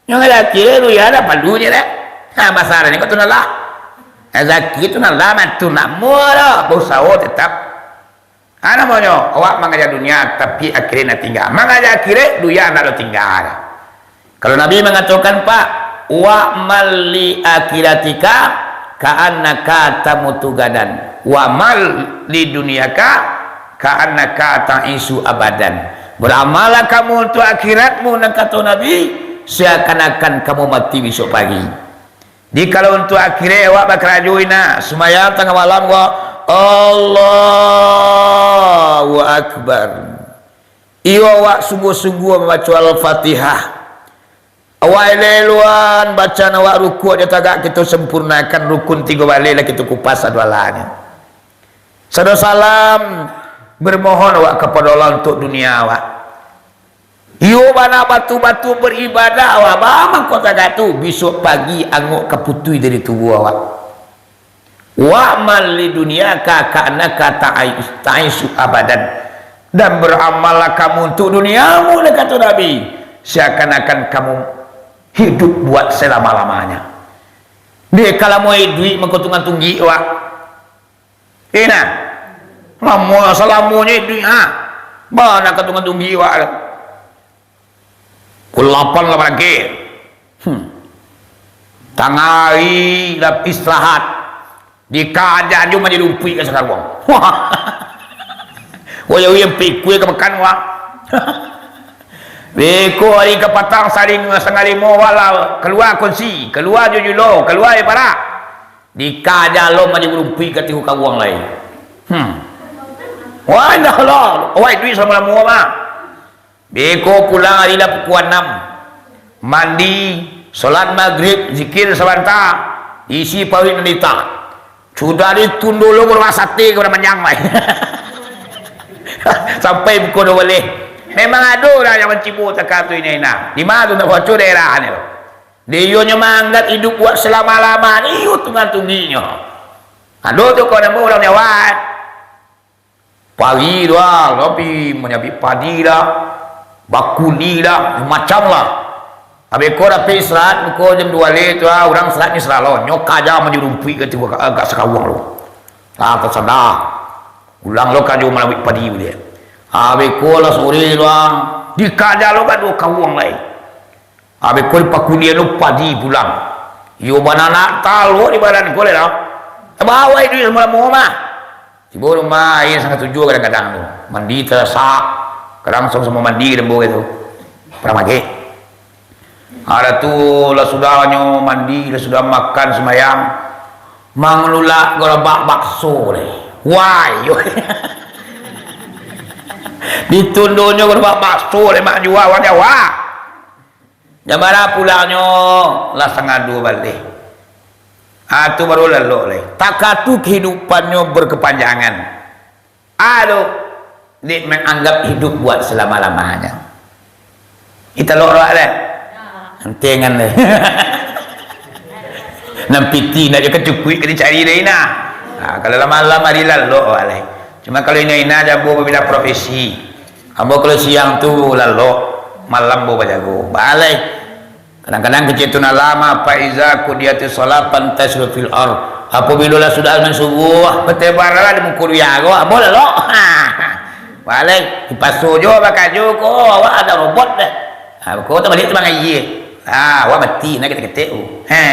Nyo mangaja akiraik, dunia ndak parlu nyo doh. Nah, masalahnya ko tu nan lah. Rezeki tu nan lah, matu namo doh, bausaho tetap. Ha, namonyo, awak mangaja dunia, tapi akiraik ndak tingga. Mangaja akiraik, dunia ndak lo tingga doh. Kalau Nabi mangatokan, Pak, "Wa'mal li akhiratika ka'annaka tamutu gadan. Wa'mal li dunyaka ka'annaka ta'isu abadan." Baramallah kamu untuk akhiratmu, nan kato Nabi, seakan-akan kamu mati besok pagi. Jadi, kalau untuk akhirat awak bakarajo, ina, sumayang tangah malam ko, Allahu Akbar. Iyo awak sungguah-sungguah mambaco Al-Fatihah. Awak elok-elokan bacaan awak, rukuk jo tagak kito sampurnakan, rukun tigo baleh lah kito kupas ado alanyo. Sado salam, bermohon awak kapado Allah untuk dunia awak. Iyo bana batul-batul baribadah awak, ba mangko tagak tu, bisuak pagi angok ka putuih dari tubuah awak. "Wa'mal li dunyaka ka'annaka ta'i-, ta'isu abadan." Dan beramallah kamu untuk duniamu, lah kato Nabi, seakan-akan kamu hidup buat selama-lamanya. Dek ka lamo iduik mangko tunggang-tunggik awak. Eh, nah. Lamo salamonyo iduik, ha. Bana ka tunggang-tunggik awak tu. Pukul lapan lah barangkek. Hmm. Tangah ari lah istirahat. Dikaja jo manjadi lumpuik ka sakaruang. Wah. Wayah uyan pikui ka makan, wah. Beko ari ka patang saling sangah limo, wah lah kalua kunsi, kalua jo julo, kalua jo parak. Dikaja lo manjadi lumpuik ka tigo karuang lai. Hmm. Wah, indak lo. Awak iduik salamo-lamo, mah. Beko pulang ari lah pukua anam. Mandi, solat magrib, zikir sabanta, isi paruik nan dita. Sudah di tu dulu rumah sate ka Padang Panjang lai. Sampai pukua duo baleh. Memang ado urang nan mancibo takatu ina-ina. Di ma tu, nak baco daerahnyo? Dek iyo nyo maanggap iduik buat salamo-lamonyo, iyo tunggang-tungginyo. Ado tu kawan ambo urang Jawa, eh. Pagi tu ah, lah pi manyabik padi lah, bakuli lah, macam lah. Abih ko dapek istirahat, muko jam duo baleh tu ah, urang istirahat ni seralah. Nyo kaja manjurumpuik ka tibo ka, ka sakawang tu. Ah, tasada. Ulang lo kajo manabik padi buliah. Abih ko lah sore tu ah, dikaja lo ka duo kawang lai. Abih ko dipakulian lo padi pulang. Iyo bananak talok di badan ko lai lah. Tabawai duit samo-samo mah. Tibo rumah aia satangah tujuah kadang-kadang tu. Mandi tarasak. Kadang samo-samo mandi lambo gitu. Parang magek. Ada tu lah sudahnyo mandi, lah sudah makan sumbayang. Mangululak garabak bakso deh. Wah, iyo. Ditundonyo garabak bakso deh, mak jua urang Jawa. Jam bara pulangnyo? Lah satangah duo baleh. Ah, tu baru lalok lai. Takatu kehidupannyo berkepanjangan. Ado, dek menganggap hidup buat selama-lamanya. Kita lok rawak deh. Antengan deh. Nan piti nak je kacukuik ka dicari deh ina. Ha, kalau lah malam hari lalok rawak lai. Cuma kalau ina-ina jabo babeda profesi. Ambo kalau siang tu lalok, malam bo bajago. Balai. Kadang-kadang kecek tu nalama, "Fa iza qudiyatis shalah fantashiru fil ard." Apabila lah sudah azan subuh, batebarlah di muko dunia ko, ambo lalok. Balai, dipaso jo bakajo ko, awak ada robot deh. Ha, ko tabaliak tu mangaia. Ha, awak mati, nak ketek-ketek tu. He.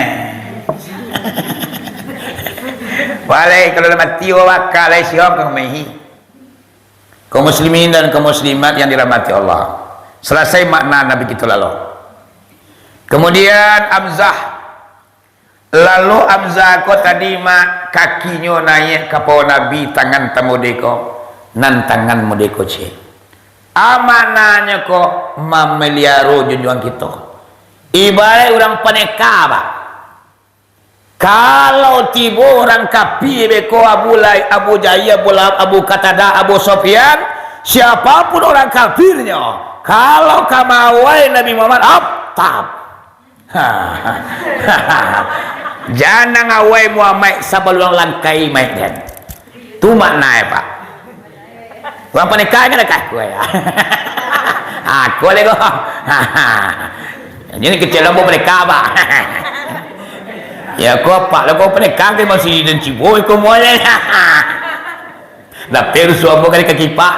Balai, kalau lah mati, awak bakal lai siang ka maihi. Kaum muslimin dan kaum muslimat yang dirahmati Allah. Selesai makna Nabi kito lalok. Kemudian Hamzah. Lalok Hamzah ko tadi mak kakinyo naiak ka paha Nabi, tangan tamode ko, nan tangan mode ko ciek. A maknanyo ko mamaliaro junjuang kito. Ibarat urang paneka, Pak. Kalau tibo urang kapia beko Abu Lai-, Abu Jahil, Abu Lahab, Abu Qatadah, Abu Sufyan, siapapun urang kafirnyo, kalau ka maawai Nabi Muhammad, ap, tap. Janang awai Muhammad sabalun langkai maik den. Tu makna e, Pak. Urang paneka kan dak kaku ya. Aku lego. Ini kecil lombo paneka, Pak. Ya, ko apak lo ko paneka ke masih den cibo iko muanya. Dapek rusuh ambo kali kaki, Pak.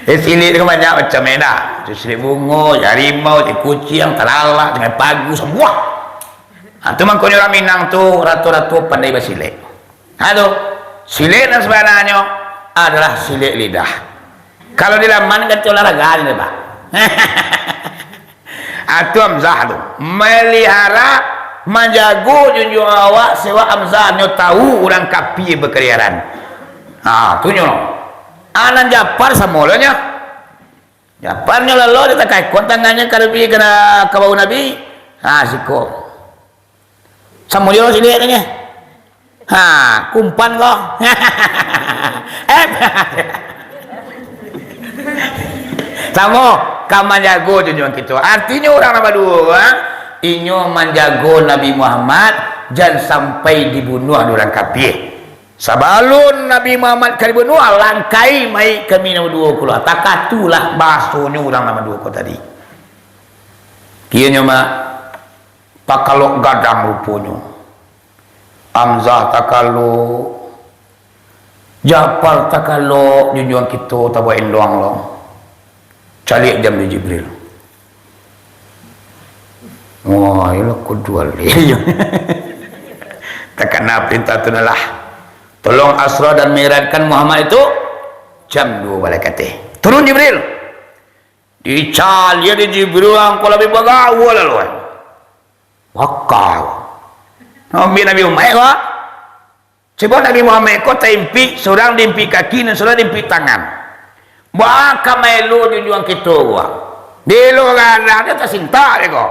Eh, silik tu kan banyak macam e dah. Tu silik bungo, harimau, tu kuciang, talalak, dengan pagu, semua. Ha, tu mangkonyo urang Minang tu rato-rato pandai basilek. Ha, tu. Silek nan sabananyo adalah silek lidah. Kalau di laman kan tu olahraga ni, Pak. Ha, tu Hamzah tu. Melihara, manjago junjuang awak, sebab Hamzah nyo tahu urang kapia bakaliaran. Ha, tu nyo. Ha, nan Jafar samo lo nyo. Jafar nyo lalok, dia takaikon tangannyo ka Nabi, ka, ka bahu Nabi. Ha, siko. Samo jo silek nyo. Ha, kumpan ko. Eh. Samo, ka manjago junjuang kito. Artinyo urang nan baduo, ha? Inyo manjago Nabi Muhammad, jan sampai dibunuah dek urang kapia. Sabalun Nabi Muhammad ka dibunuah, langkai mayik kami nan baduo ko lah. Takatulah bahasonyo urang nan baduo ko tadi. Kironyo mah, takalok gadang ruponyo. Hamzah takalok, Jafar takalok, junjuang kito tabawa enduang lo. Caliak jam di Jibril. Wah, iyolah kudual. Takana perintah tu lah. Tolong Asra dan Mi'rajkan Muhammad itu jam duo balai kateh. Turun Jibril. Dicaliak di Jibril, angko labiah bagawa lalu. Wakau. Ambiak Nabi Muhammad ko. Cubo Nabi Muhammad ko taimpik, surang diimpik kaki, nan surang diimpik tangan. Baa ka maelo junjuang kito ko. Dielo gadang nyo tasintak dek ko.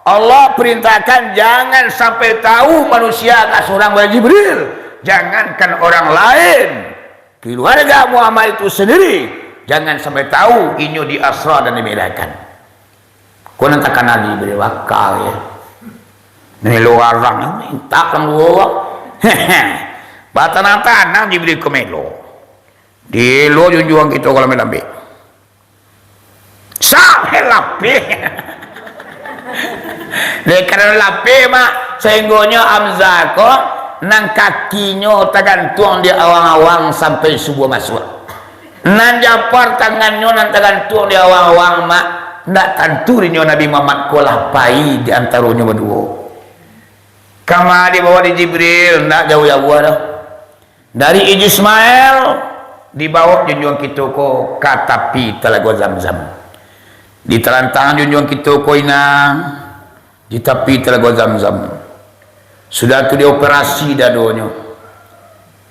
Allah perintahkan jangan sampai tahu manusia agak surang bana Jibril. Jangankan orang lain. Keluarga Muhammad itu sendiri, jangan sampai tahu inyo diasra dan dimirahkan. Ko nan takana Jibril bakal, ya. Melo arang, mintak kan gua. Batanang-tanang Jibril ko melo. Dielo junjuang kito kalau malambek. Sampai lapeh. Dek karano lapeh, mak, sahinggonyo Hamzah ko, nan kakinyo tagantuang di awang-awang sampai subuah masuak. Nan Ja'far tangannyo nan tagantuang di awang-awang, mak, ndak tantu dinyo Nabi Muhammad ko lah pai di antaronyo baduo. Kama dibawa di Jibril, ndak jauah-jauah doh. Dari Ismail, dibawa junjuang kito ko ka tapi Talago Zamzam. Ditalantang junjuang kito ko inang di tapi Talago Zamzam. Sudah tu dioperasi dadonyo.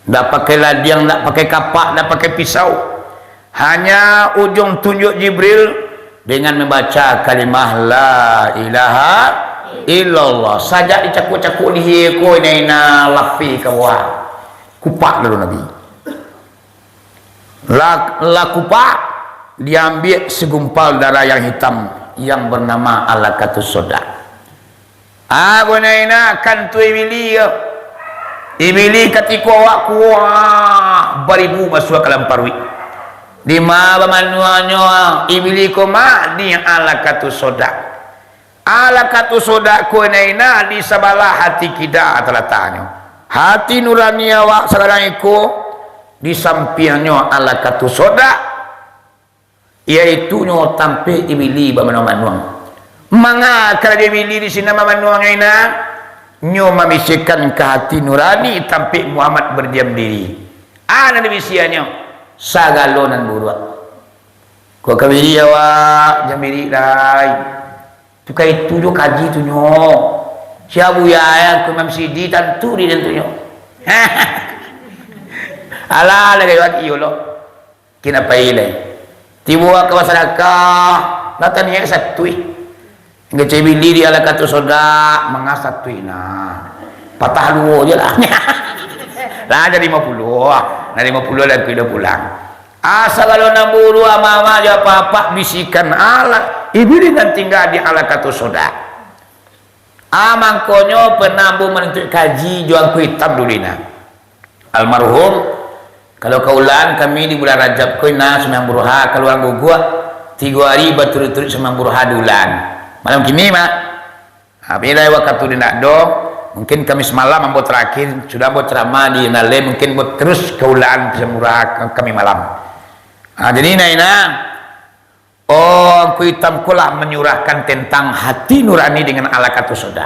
Ndak pakai ladiang, ndak pakai kapak, ndak pakai pisau. Hanya ujung tunjuk Jibril dengan membaca kalimah La ilaha illallah. Sajak dicakuk-cakuk lihia ko, ina-ina lapeh ka bawah. Kupak dulu Nabi. Lah, lah kupak, diambiak segumpal darah yang hitam yang bernama Alaqatus Sauda. Ah, bunyaina kan tu Ibili yo. Ibili katiko awak kuah baribu masuak ka dalam paruik. Di ma bamanuangnyo Ibili ko, mak, di Alaqatus Sauda. Alaqatus Sauda ko ina-ina di sabalah hati kida talataknyo. Hati nurani awak sagadang iko di sampiangnyo Alaqatus Sauda, yaitunyo tampek Ibili bamanuang-manuang. Manga karajo Ibili di sinan bamanuang, ina? Nyo mambisikan ka hati nurani tampek Muhammad berdiam diri. A nan dibisiannyo, sagalo nan buruak. Kok ka birik awak, jan birik lai. Tu ka itu jo kaji tu nyo. Sia buya ko Imam Sidi tantu di den tu nyo. Alah, lah gayuan iyo lo. Kina pai lai. Tibo ka basadakah, lah taniaik satuih. Ngecek Ibili di Alaqatus Sauda, manga satuih nah. Patah duo je lah. Lah jadi limo puluah. Nah, limo puluah lah kudo pulang. Asa kalau nan buruak ama-ama jo apak-apak bisikan alah, Ibili nan tingga di Alaqatus Sauda. Ah, mangkonyo pernah ambo manuntuik kaji jo Angku Itam dulu ina. Almarhum, kalau ka ulaan kami di bulan Rajab ko ina sumbayang buruha, kalau urang guguak, tigo ari baturuik-turuik sumbayang buruha di ulaan. Malam kini, mak. Ha, bila wakatu di ndak do, mungkin Kamis malam ambo tarakhir, sudah ambo ceramah di Nale, mungkin ambo terus ka ulaan sumbayang buruha ka-, Kamis malam. Ha, jadi, ina-ina, Oh, Angku Itam ko lah manyurahkan tentang hati nurani dengan Alaqatus Sauda.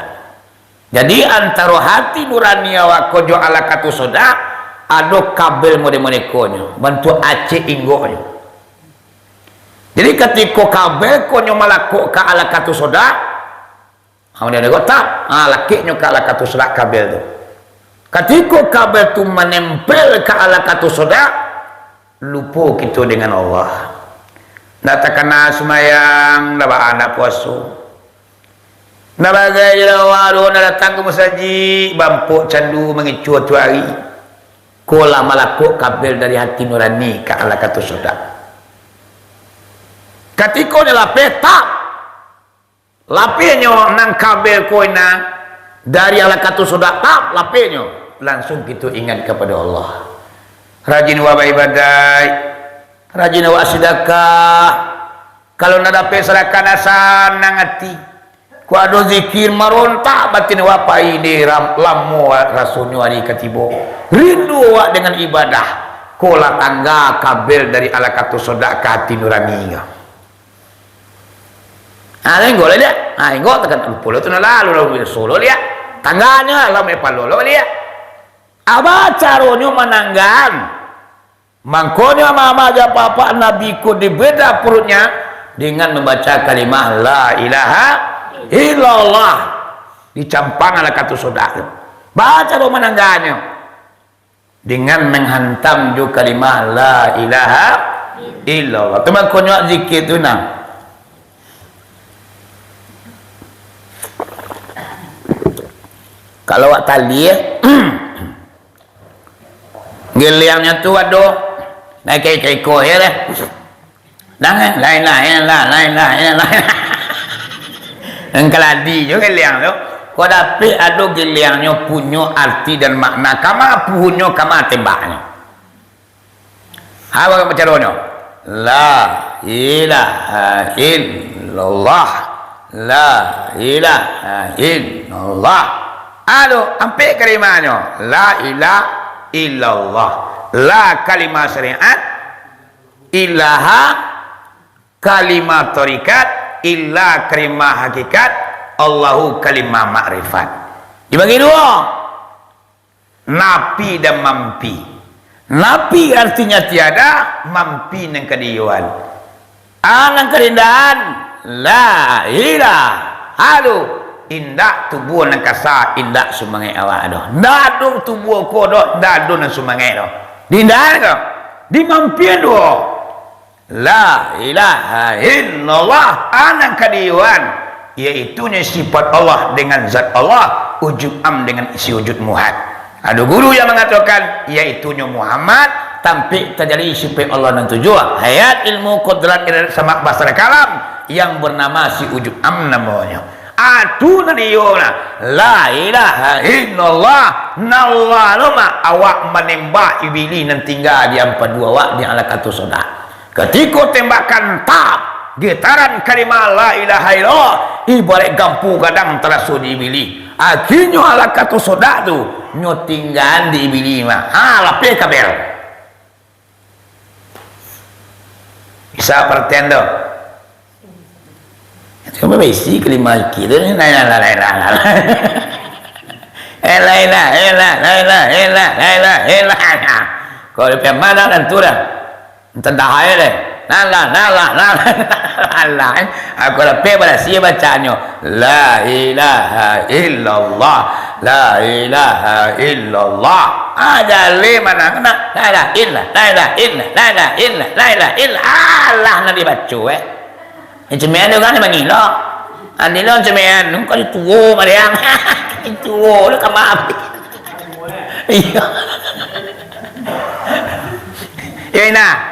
Jadi, antaro hati nurani awak ko jo Alaqatus Sauda, ado kabel model-model ko nyo, bantuak acek inggoknyo. Jadi, katiko kabel ko nyo malakok ka Alaqatus Sauda, Ha, kemudian dia kotak, ha, lakeknyo ka Alaqatus Sauda kabel tu. Katiko kabel tu manempel ka Alaqatus Sauda, lupo kito dengan Allah. Ndak takana sumbayang, ndak baa ndak puaso. Ndak bagai jo dakwah doh, ndak datang ka musajik, bampok candu mangicuah tu ari. Ko lah malakok kabel dari hati nurani ka Alaqatus Sauda. Katiko nyo lapeh, tap. Lapehnyo nan kabel ko ina dari Alaqatus Sauda, tap, lapehnyo. Langsung kito ingat kapado Allah. Rajin awak baibadaik, rajin awak sadakah. Kalau ndak dapek sadakah, ndak sanang ati. Kok ado zikir, marontak batin awak, pai deh, ram-, lamo rasonyo ari ka tibo. Rindu awak dengan ibadah. Ko lah tangga kabel dari Alaqatus Sauda ka hati nurani ko. Ha, inggok lah liak. Ha, inggok, takan lupo lah tu, nah, lalu, lalu, solo liak. Tangganyo lah, lalu, palo lah liak. Apa caronyo mananggan? Mangkonyo ama-ama jo apak-apak Nabi ko dibedah perutnya dengan membaca kalimah la ilaha illallah. Dicampang Alaqatus Sauda tu. Bacaro manangganyo. Dengan manghantam jo kalimah la ilaha illallah. Tu mangkonyo zikir tu nah. Kalau awak taliah, giliangnyo tu ado Nah, kayak-kayak iko ya lah. Dah, eh? Lain lah, eh, lah, lain lah, eh, lah. Yang keladi juga giliang tu. Kau dapik ado giliangnyo punyo arti dan makna. Kama puhunyo, kama tembaknyo. Apa caronyo? La ilaha illallah. La ilaha illallah. Aduh, ampek kalimahnyo. La ilaha illallah. La kalimah syariat, ilaha kalimah tarikat, illa kalimah hakikat, Allahu kalimah makrifat. Dibagi duo. Nafi dan manfi. Nafi artinya tiada, manfi nan kadiyoan. A nan karindahan, la ilaha. Aduh, indak tubuah nan kasa, indak sumangek awak doh. Ndak ado tubuah ko doh, ndak ado nan sumangek doh. Diindahan ko, dimanfian duo. La ilaha illallah, a nan kadiyoan, yaitunyo sifat Allah dengan zat Allah, ujub am dengan isi wujud muhad. Ado guru yang mangatokan, yaitunyo Muhammad, tampik tajali sifat Allah nan tujuah, hayat, ilmu, kodrat, iradat, samak, basar, kalam, yang bernama si ujub am namonyo. Atu nan iyo lah, la ilaha illallah, nallah lo mak awak manembak ibili nan tingga di ampadu awak di alakatu sodak. Katiko tembakan tap, getaran kalimah la ilaha illallah, ibaraik gampu gadang taraso di ibili. Akhirnyo alakatu sodak tu, nyo tinggaan di ibili mah. Ha, lapeh kabel. Bisa paratian tu. Itu kan berisi kalimah zikir tu, la ilaha illallah, la ilaha illallah. Eh, la ilaha illallah, la ilaha illallah, la ilaha illallah. Kalau dia mana dan tu dah. Entah dah aja deh. Nalah, nalah, nalah, nalah, eh. Aku lapeh barasiah bacaannyo. La ilaha illallah. La ilaha illallah. Ah, jaleh mana kena. La ilaha illallah. La ilaha illallah. La ilaha illallah. La ilaha illallah. Alah, nak dibaco, eh. Yang cemian tu kan mangilo. Adi lo cemian, nu kali tuo mariang. Kali tuo lo ka maaf. Iyo. Yo, Ina.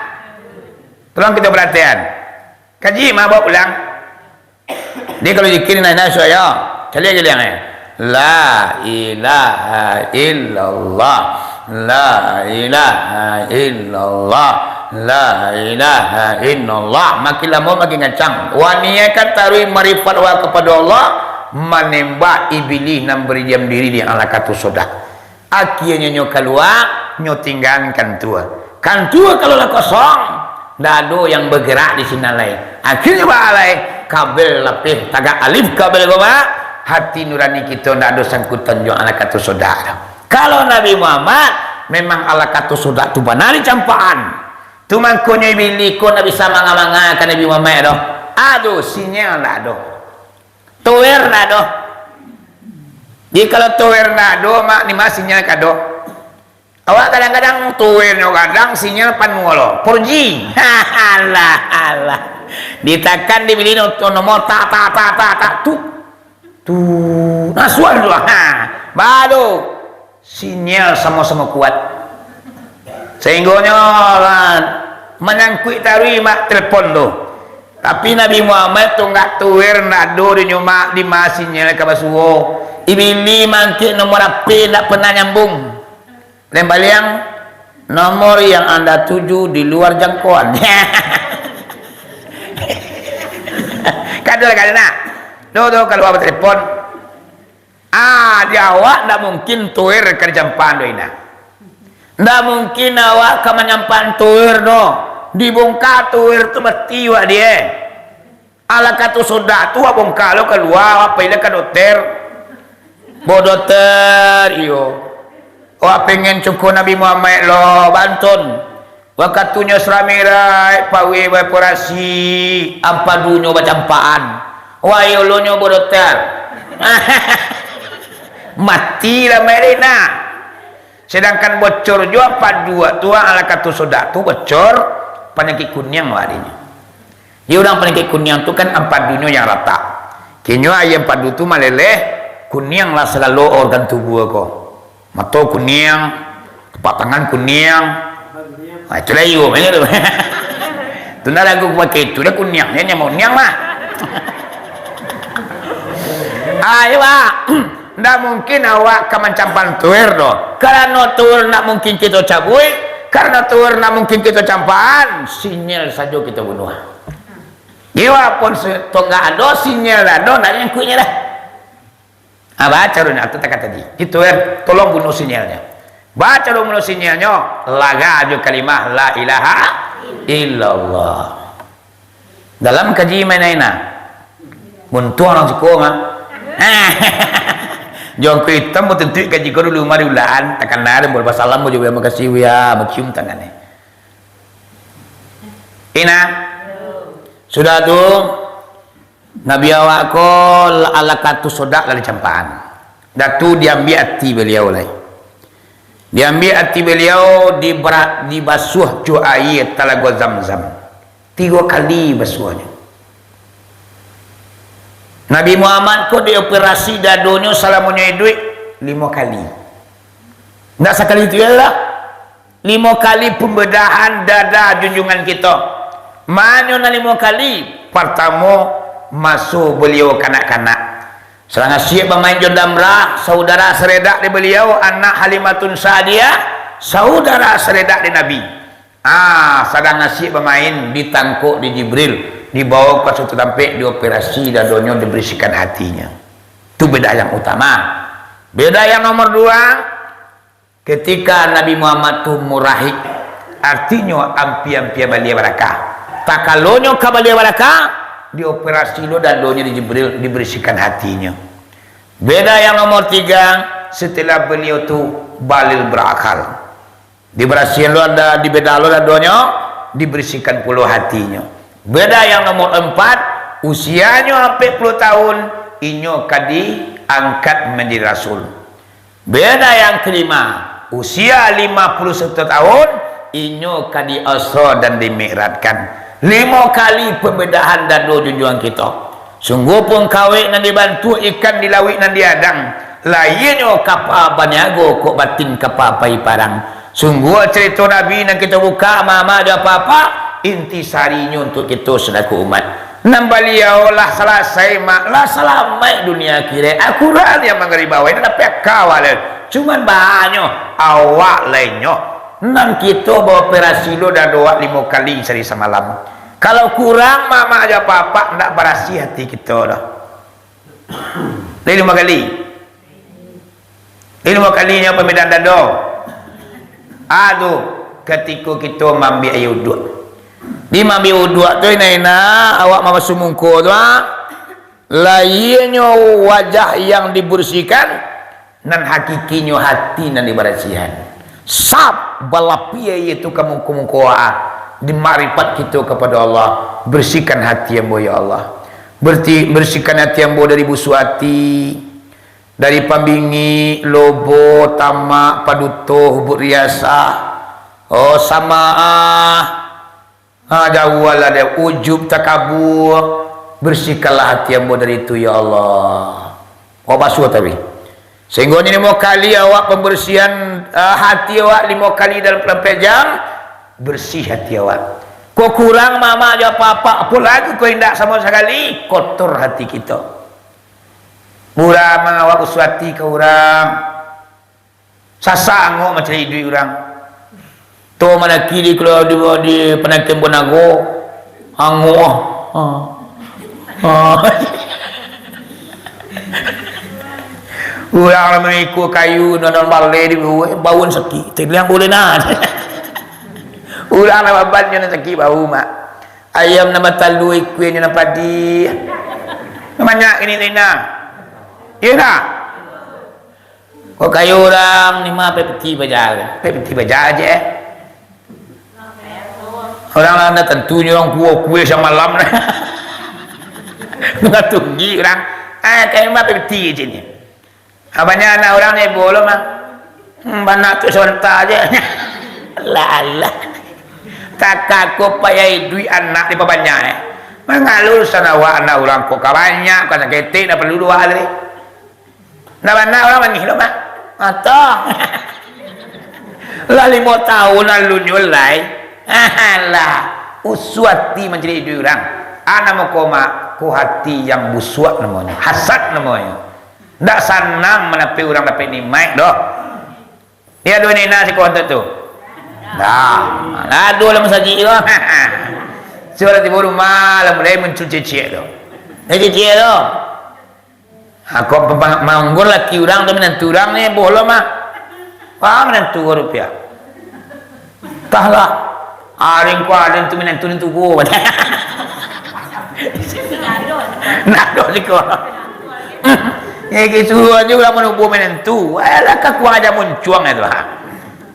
Tolong kito paratian. Kaji mah bawa pulang. Dia kalau zikir Ina, Ina suah yo. Caliak giliang eh. La ilaha illallah. La ilaha illallah. La ilaha illallah. Makin lamo makin kancang. Waniakan taruih marifat wa kapado Allah, manembak iblis nan baridiam diri di alakatu sodak. Akhirnyo nyo kalua, nyo tinggaan kantua. Kantua kalau lah kosong, ndak ado yang bagerak di sinan lai. Akhirnyo baa lai, kabel lapeh tagak alif kabel ko, Mak. Hati nurani kito ndak ado sangkutan jo alakatu sodak doh. Kalau Nabi Muhammad, memang alakatu sodak tu bana dicampakan. Tu mangkonyo iblis ko ndak bisa manga-manga ka Nabi Muhammad doh. Aduh, sinyal ndak ado. Tower ndak ado. Jadi kalau tower ndak ado, Mak, ni mah sinyal ka ado. Awak kadang-kadang towernyo gadang, sinyal panuah lo. Four G. Alah, alah. Ditakan di bilik no-, nomor tak, tak, tak, tak, tak, tu. Tu. Nah, suah tu. Ha. Baru sinyal samo-samo kuat. Sahinggonyo, ha, manyangkuik taruih mak telepon tu. Tapi Nabi Muhammad tu ndak tower, ndak ado di nyo mak, di ma sinyal ka basuo. Ibili mangkik nomor H P ndak pernah nyambung. Lem baliang, nomor yang anda tuju di luar jangkauan. Kada lah, kada nak. Doh, doh, kalua batelepon. Ah, di awak ndak mungkin tower ka dicampakan doh, Ina. Ndak mungkin awak ka manyampakan tower doh. Dibongka tower tu mati awak di, eh. Alah kato sodak tu, wak bongka lo kalua, wak pai lah ka dokter. Bo dokter, iyo. Wak pengen cuko Nabi Muhammad lo, banton. Wakatunyo Isra Mi'raj, paweh baoperasi, ampadunyo bacampakan. Wak iyo lo nyo bo dokter. Mati lah mak dek nak. Sedangkan bocor juo ampadu tu, alah kato sodak tu bocor, panyakik kuniang wak dinyo. Di urang panyakik kuniang tu kan ampadunyo yang ratak. Kinyo aia ampadu tu maleleh, kuniang lah sagalo organ tubuah ko. Mato kuniang, tapak tangan kuniang, Ah, itulah iyo, banyak tu. Tu ndak lagu pakai itu, dah kuniang, nyo mau niang mah. Ayo, Pak. Ndak mungkin awak ka mancampan tuir doh. Karano tuir ndak mungkin kito cabuik, karano tuir ndak mungkin kito campakan, sinyal sajo kito bunuah. Iyo, pun se-, tonggak ado, sinyal ado, ndak nyangkuiknyo dah. Ah, baco dulu, nah, tu takah tadi. Itu, eh, tolong bunuh sinyalnya. Baco dulu bunuh sinyalnya, laga aja kalimah la ilaha illallah. Dalam kaji main aina. Buntuang urang siko, mah. Jongko hitam, mau tentu kaji ko dulu, mari ulaan, takana, dan boleh basalam, mau juga makasih, ya, macium tangannya. Ina. Sudah tu, Nabi awak ko alakatu sodak lah dicampakan. Datu diambiak ati baliau lai. Diambiak ati baliau, dibra-, dibasuah jo aia talago Zamzam. Tigo kali basuahnyo. Nabi Muhammad ko dioperasi dadonyo salamonyo iduik limo kali. Ndak sakali tu je lah. Limo kali pembedahan dada junjungan kito. Manyo nan limo kali? Partamo, maso baliau kanak-kanak. Sadang asiak bamain jo damrah, saudara saredak di baliau, anak Halimatun Sa'diyah, saudara saredak di Nabi. Ah, sadang asiak bamain, ditangkok di Jibril, dibawa ka suatu tampek, dioperasi dadonyo, diberisikan hatinyo. Tu beda yang utama. Beda yang nomor dua, Ketika Nabi Muhammad tu murahik, artinyo ampia-ampia balia barakah. Takalonyo ka balia barakah, dioperasi lo dadonyo di Jibril, diberisikan hatinyo. Beda yang nomor tiga, setelah beliau tu balil berakal. Diberasihan lo da-, dibeda lo dadonyo, diberisikan pulo hatinyo. Beda yang nomor empat, usianyo ampek puluah tahun, inyo ka diangkat manjadi rasul. Beda yang kelima, usia lima puluh satu tahun, inyo ka di-Isra dan di-Mi'rajkan. Limo kali pembedahan dado junjuang kito. Sungguah pun kawek nan dibantuak ikan di lauik nan diadang, lahianyo kapa baniago kok batin kapa pai parang. Sungguah carito Nabi nan kito buka, mama jo papa, intisarinyo untuak kito selaku umat. Nan baliau lah salasai, mak, lah salamaik dunia akhirat. Akuran yang mangari bawah, indak dapek kawa lai. Cuman banyak awak lainnyo. Nan kito baoperasi lo dado awak limo kali sahari samalam. Kalau kurang, mak, mak jo papa, ndak barasiah hati kito doh. Lai limo kali. Lai limo kali nyo pambedahan dado. Ah, tu, katiko kito maambiak aia uduak. Di maambiak uduak tu, ina-ina, awak mambasuah muko tu, ah. Lahianyo wajah yang dibersiahkan, nan hakikinyo hati nan dibarasiahan. Sap, balapia aia tu ka muko-muko, ah, di makrifat kito kapado Allah. Bersihkan hati ambo, ya Allah. Berti-, bersihkan hati ambo dari busuak ati, dari pambingik, lobo, tamak, paduto, hubuk riasah, oh, samaah, ha, jauahlah dari ujub, takabur. Bersihkanlah hati ambo dari itu, ya Allah. Awak basuah tapi. Sehinggo ni limo kali awak pembersihan, ah, hati awak limo kali dalam, dalam pajam, bersih hati awak. Kok kurang, mama jo papa, apo lagi kok indak samo sakali, kotor hati kito. Urang mangawak usuati ka urang. Sasak angok mancari duit urang. To manaki di, kalau di, di Panakeh Bonago, angok ah. Ah. Ah. Urang lah mangikua kayu, nan, nan baleh di bawah, bawon sakik. Tiliang boleh nah. Urang lah baban nyo nan sakik bahu, mak. Ayam nan batalua, ikua nyo nan padi. Banyak kini tu, nah. Iyo nah. Kok kayo urang ni mah, peti baja, peti baja je. Urang lah ndak tantu nyo urang kuo-kuo samalam. Ndak tunggi urang. Ah, kayo mah peti je ni. Ah, banyak anak urang ni bolo mah. Hmm, banyak tu sabanta je. Alah, alah. Takah ko payah iduik anak dipabanyak, eh. Mangalur sanawa anak urang ko ka banyak, ka saketek, ndak paralu dua hari. Ndak bana urang mangih lo, Mak. Mata. Lah limo tahun lalu nyo lai. Alah, usua ati mancaliak iduik urang. A namo ko, Mak? Ko hati yang busuak namonyo, hasad namonyo. Ndak sanang manapeh urang dapek nikmat doh. Iyo, ado nena siko tu. Nah, ado lah masajik ko. Sudah tibo rumah, lah mulai muncul ciciak tu. Eh, ciciak tu. Ha, kok pemang-, manggon laki urang tu minantu urang ni, boh lo mah. Wah, minantu ko rupiah. Entahlah. Aring ko aring tu minantu ni tuo. Nak do siko. Eh, kisuruah juo lah manubuah minantu. Alah, kakuang aja muncuang itu, ha.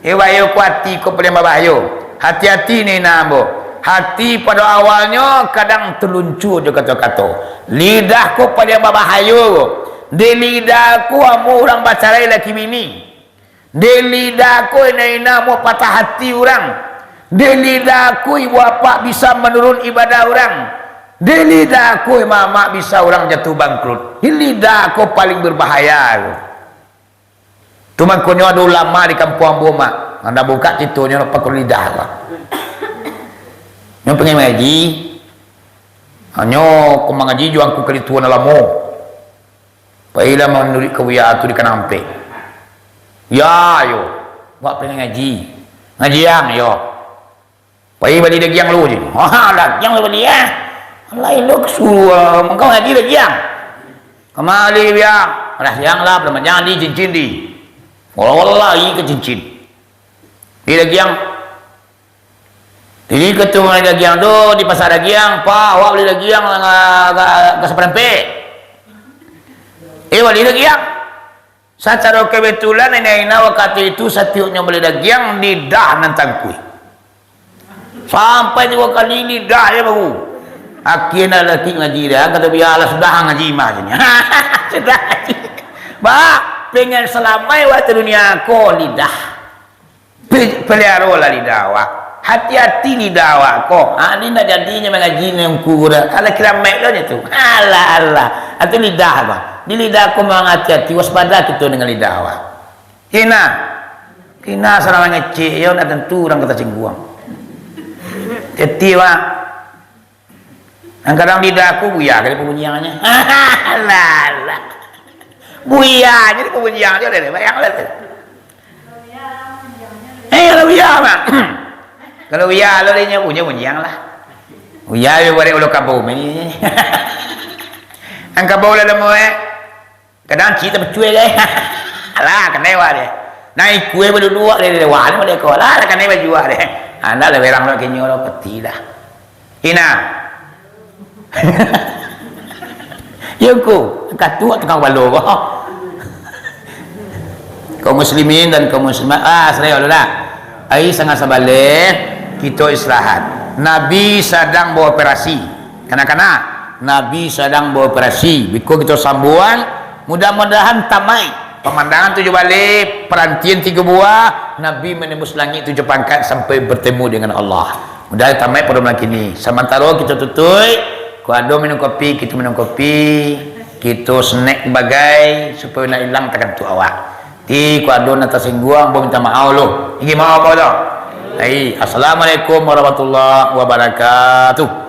Eh, bahayo ko ati ko paliang babahayo. Hati-hati ni, nah, ambo. Hati pado awalnyo kadang taluncua jo kato-kato. Lidah ko paliang babahayo. Dek lidah ko ambo urang bacarai laki bini. Dek lidah ko ina-ina ambo patah hati urang. Dek lidah ko ibu apak bisa manurun ibadah urang. Dek lidah ko mamak bisa urang jatuah bangkrut. Dek lidah ko paling berbahaya. Tu mangkonyo ado ulama di kampuang ambo, Mak. Nan dak bukak citonyo, pakon lidah lah. Nyo pengen mangaji. Hanyo ko mangaji jo angku kali tuo nan lamo. Pailah manuruik ka buya tu di Kanang Ampek. Ya, yo. Wak pengen ngaji. Ngaji ang, yo. Pai bali dagiang lu je. Ha, dagiang lu bali, ah. Alah, elok suruah, mangkau ngaji dagiang. Kamali biang, alah siang lah, belum jangan di cincin di. Wallah, wallah, i ke cincin. Di dagiang. Jadi ketua dagiang tu di pasar dagiang, "Pak, awak beli dagiang ka, ka, ka Saparampek?" Eh, bali dagiang. Sacaro kebetulan, ina-ina wakatu itu satioknyo bali dagiang, lidah nan tangkui. Sampai tigo kali lidah je baru. Akhirnya laki ngaji dah, kata, "Biarlah, sudah ngaji mah," katanya. Sudah ngaji. Bah, pengen salamai waktu dunia ko lidah. Pe-, paliarolah lidah awak. Hati-hati lidah awak ko. Ha, ni nak jadinyo mangaji ni ungku dah. Alah, kiramaik lah nyo tu. Alah, alah. Ha, tu lidah apa? Di lidah ko mangati-ati, waspada kito dengan lidah awak. Kina. Kina salah mangecek, yo, ndak tantu urang ka tasingguang. Hati-hati, Pak. Nan kadang lidah aku buya kali pabunyiangnyo. Alah, alah. Buya jadi pabunyiang je deh, bayang lah tu. Eh, kalau buya, Mak. Kalau buya, lo dia nyo punyo bunyiang lah. Buya, dia buat ulo kabau, ini. Ang kabau lah lamo, eh. Kadang cik tapacuai, eh. Alah, kanai wak dia. Nah, ikue baduduak dia, dia wak ni, dia ko. Alah, kanai bajuak dia. Anda lah berang lo kinyo lo, peti dah. Ina. Yo ko, katuak tukang balo ko. Kaum muslimin dan kaum muslimat, ah, sarayo dulu lah. Ai sangat sabaleh, kito istirahat. Nabi sadang baoperasi. Kana-kana, Nabi sadang baoperasi. Biko kito sambuang, mudah-mudahan tamai. Pamandangan tujuh baleh, parantian tigo buah, Nabi manembus langik tujuh pangkat sampai bertemu dengan Allah. Mudah tamai pado malam kini. Samantaro kito tutuik, ko ado minum kopi, kito minum kopi, kito snack bagai, supayo nak ilang takantuak awak. Ti ko ado nan tasingguang, ambo minta maaf lo. Ingin maaf apa tu? Hai, Assalamualaikum warahmatullahi wabarakatuh.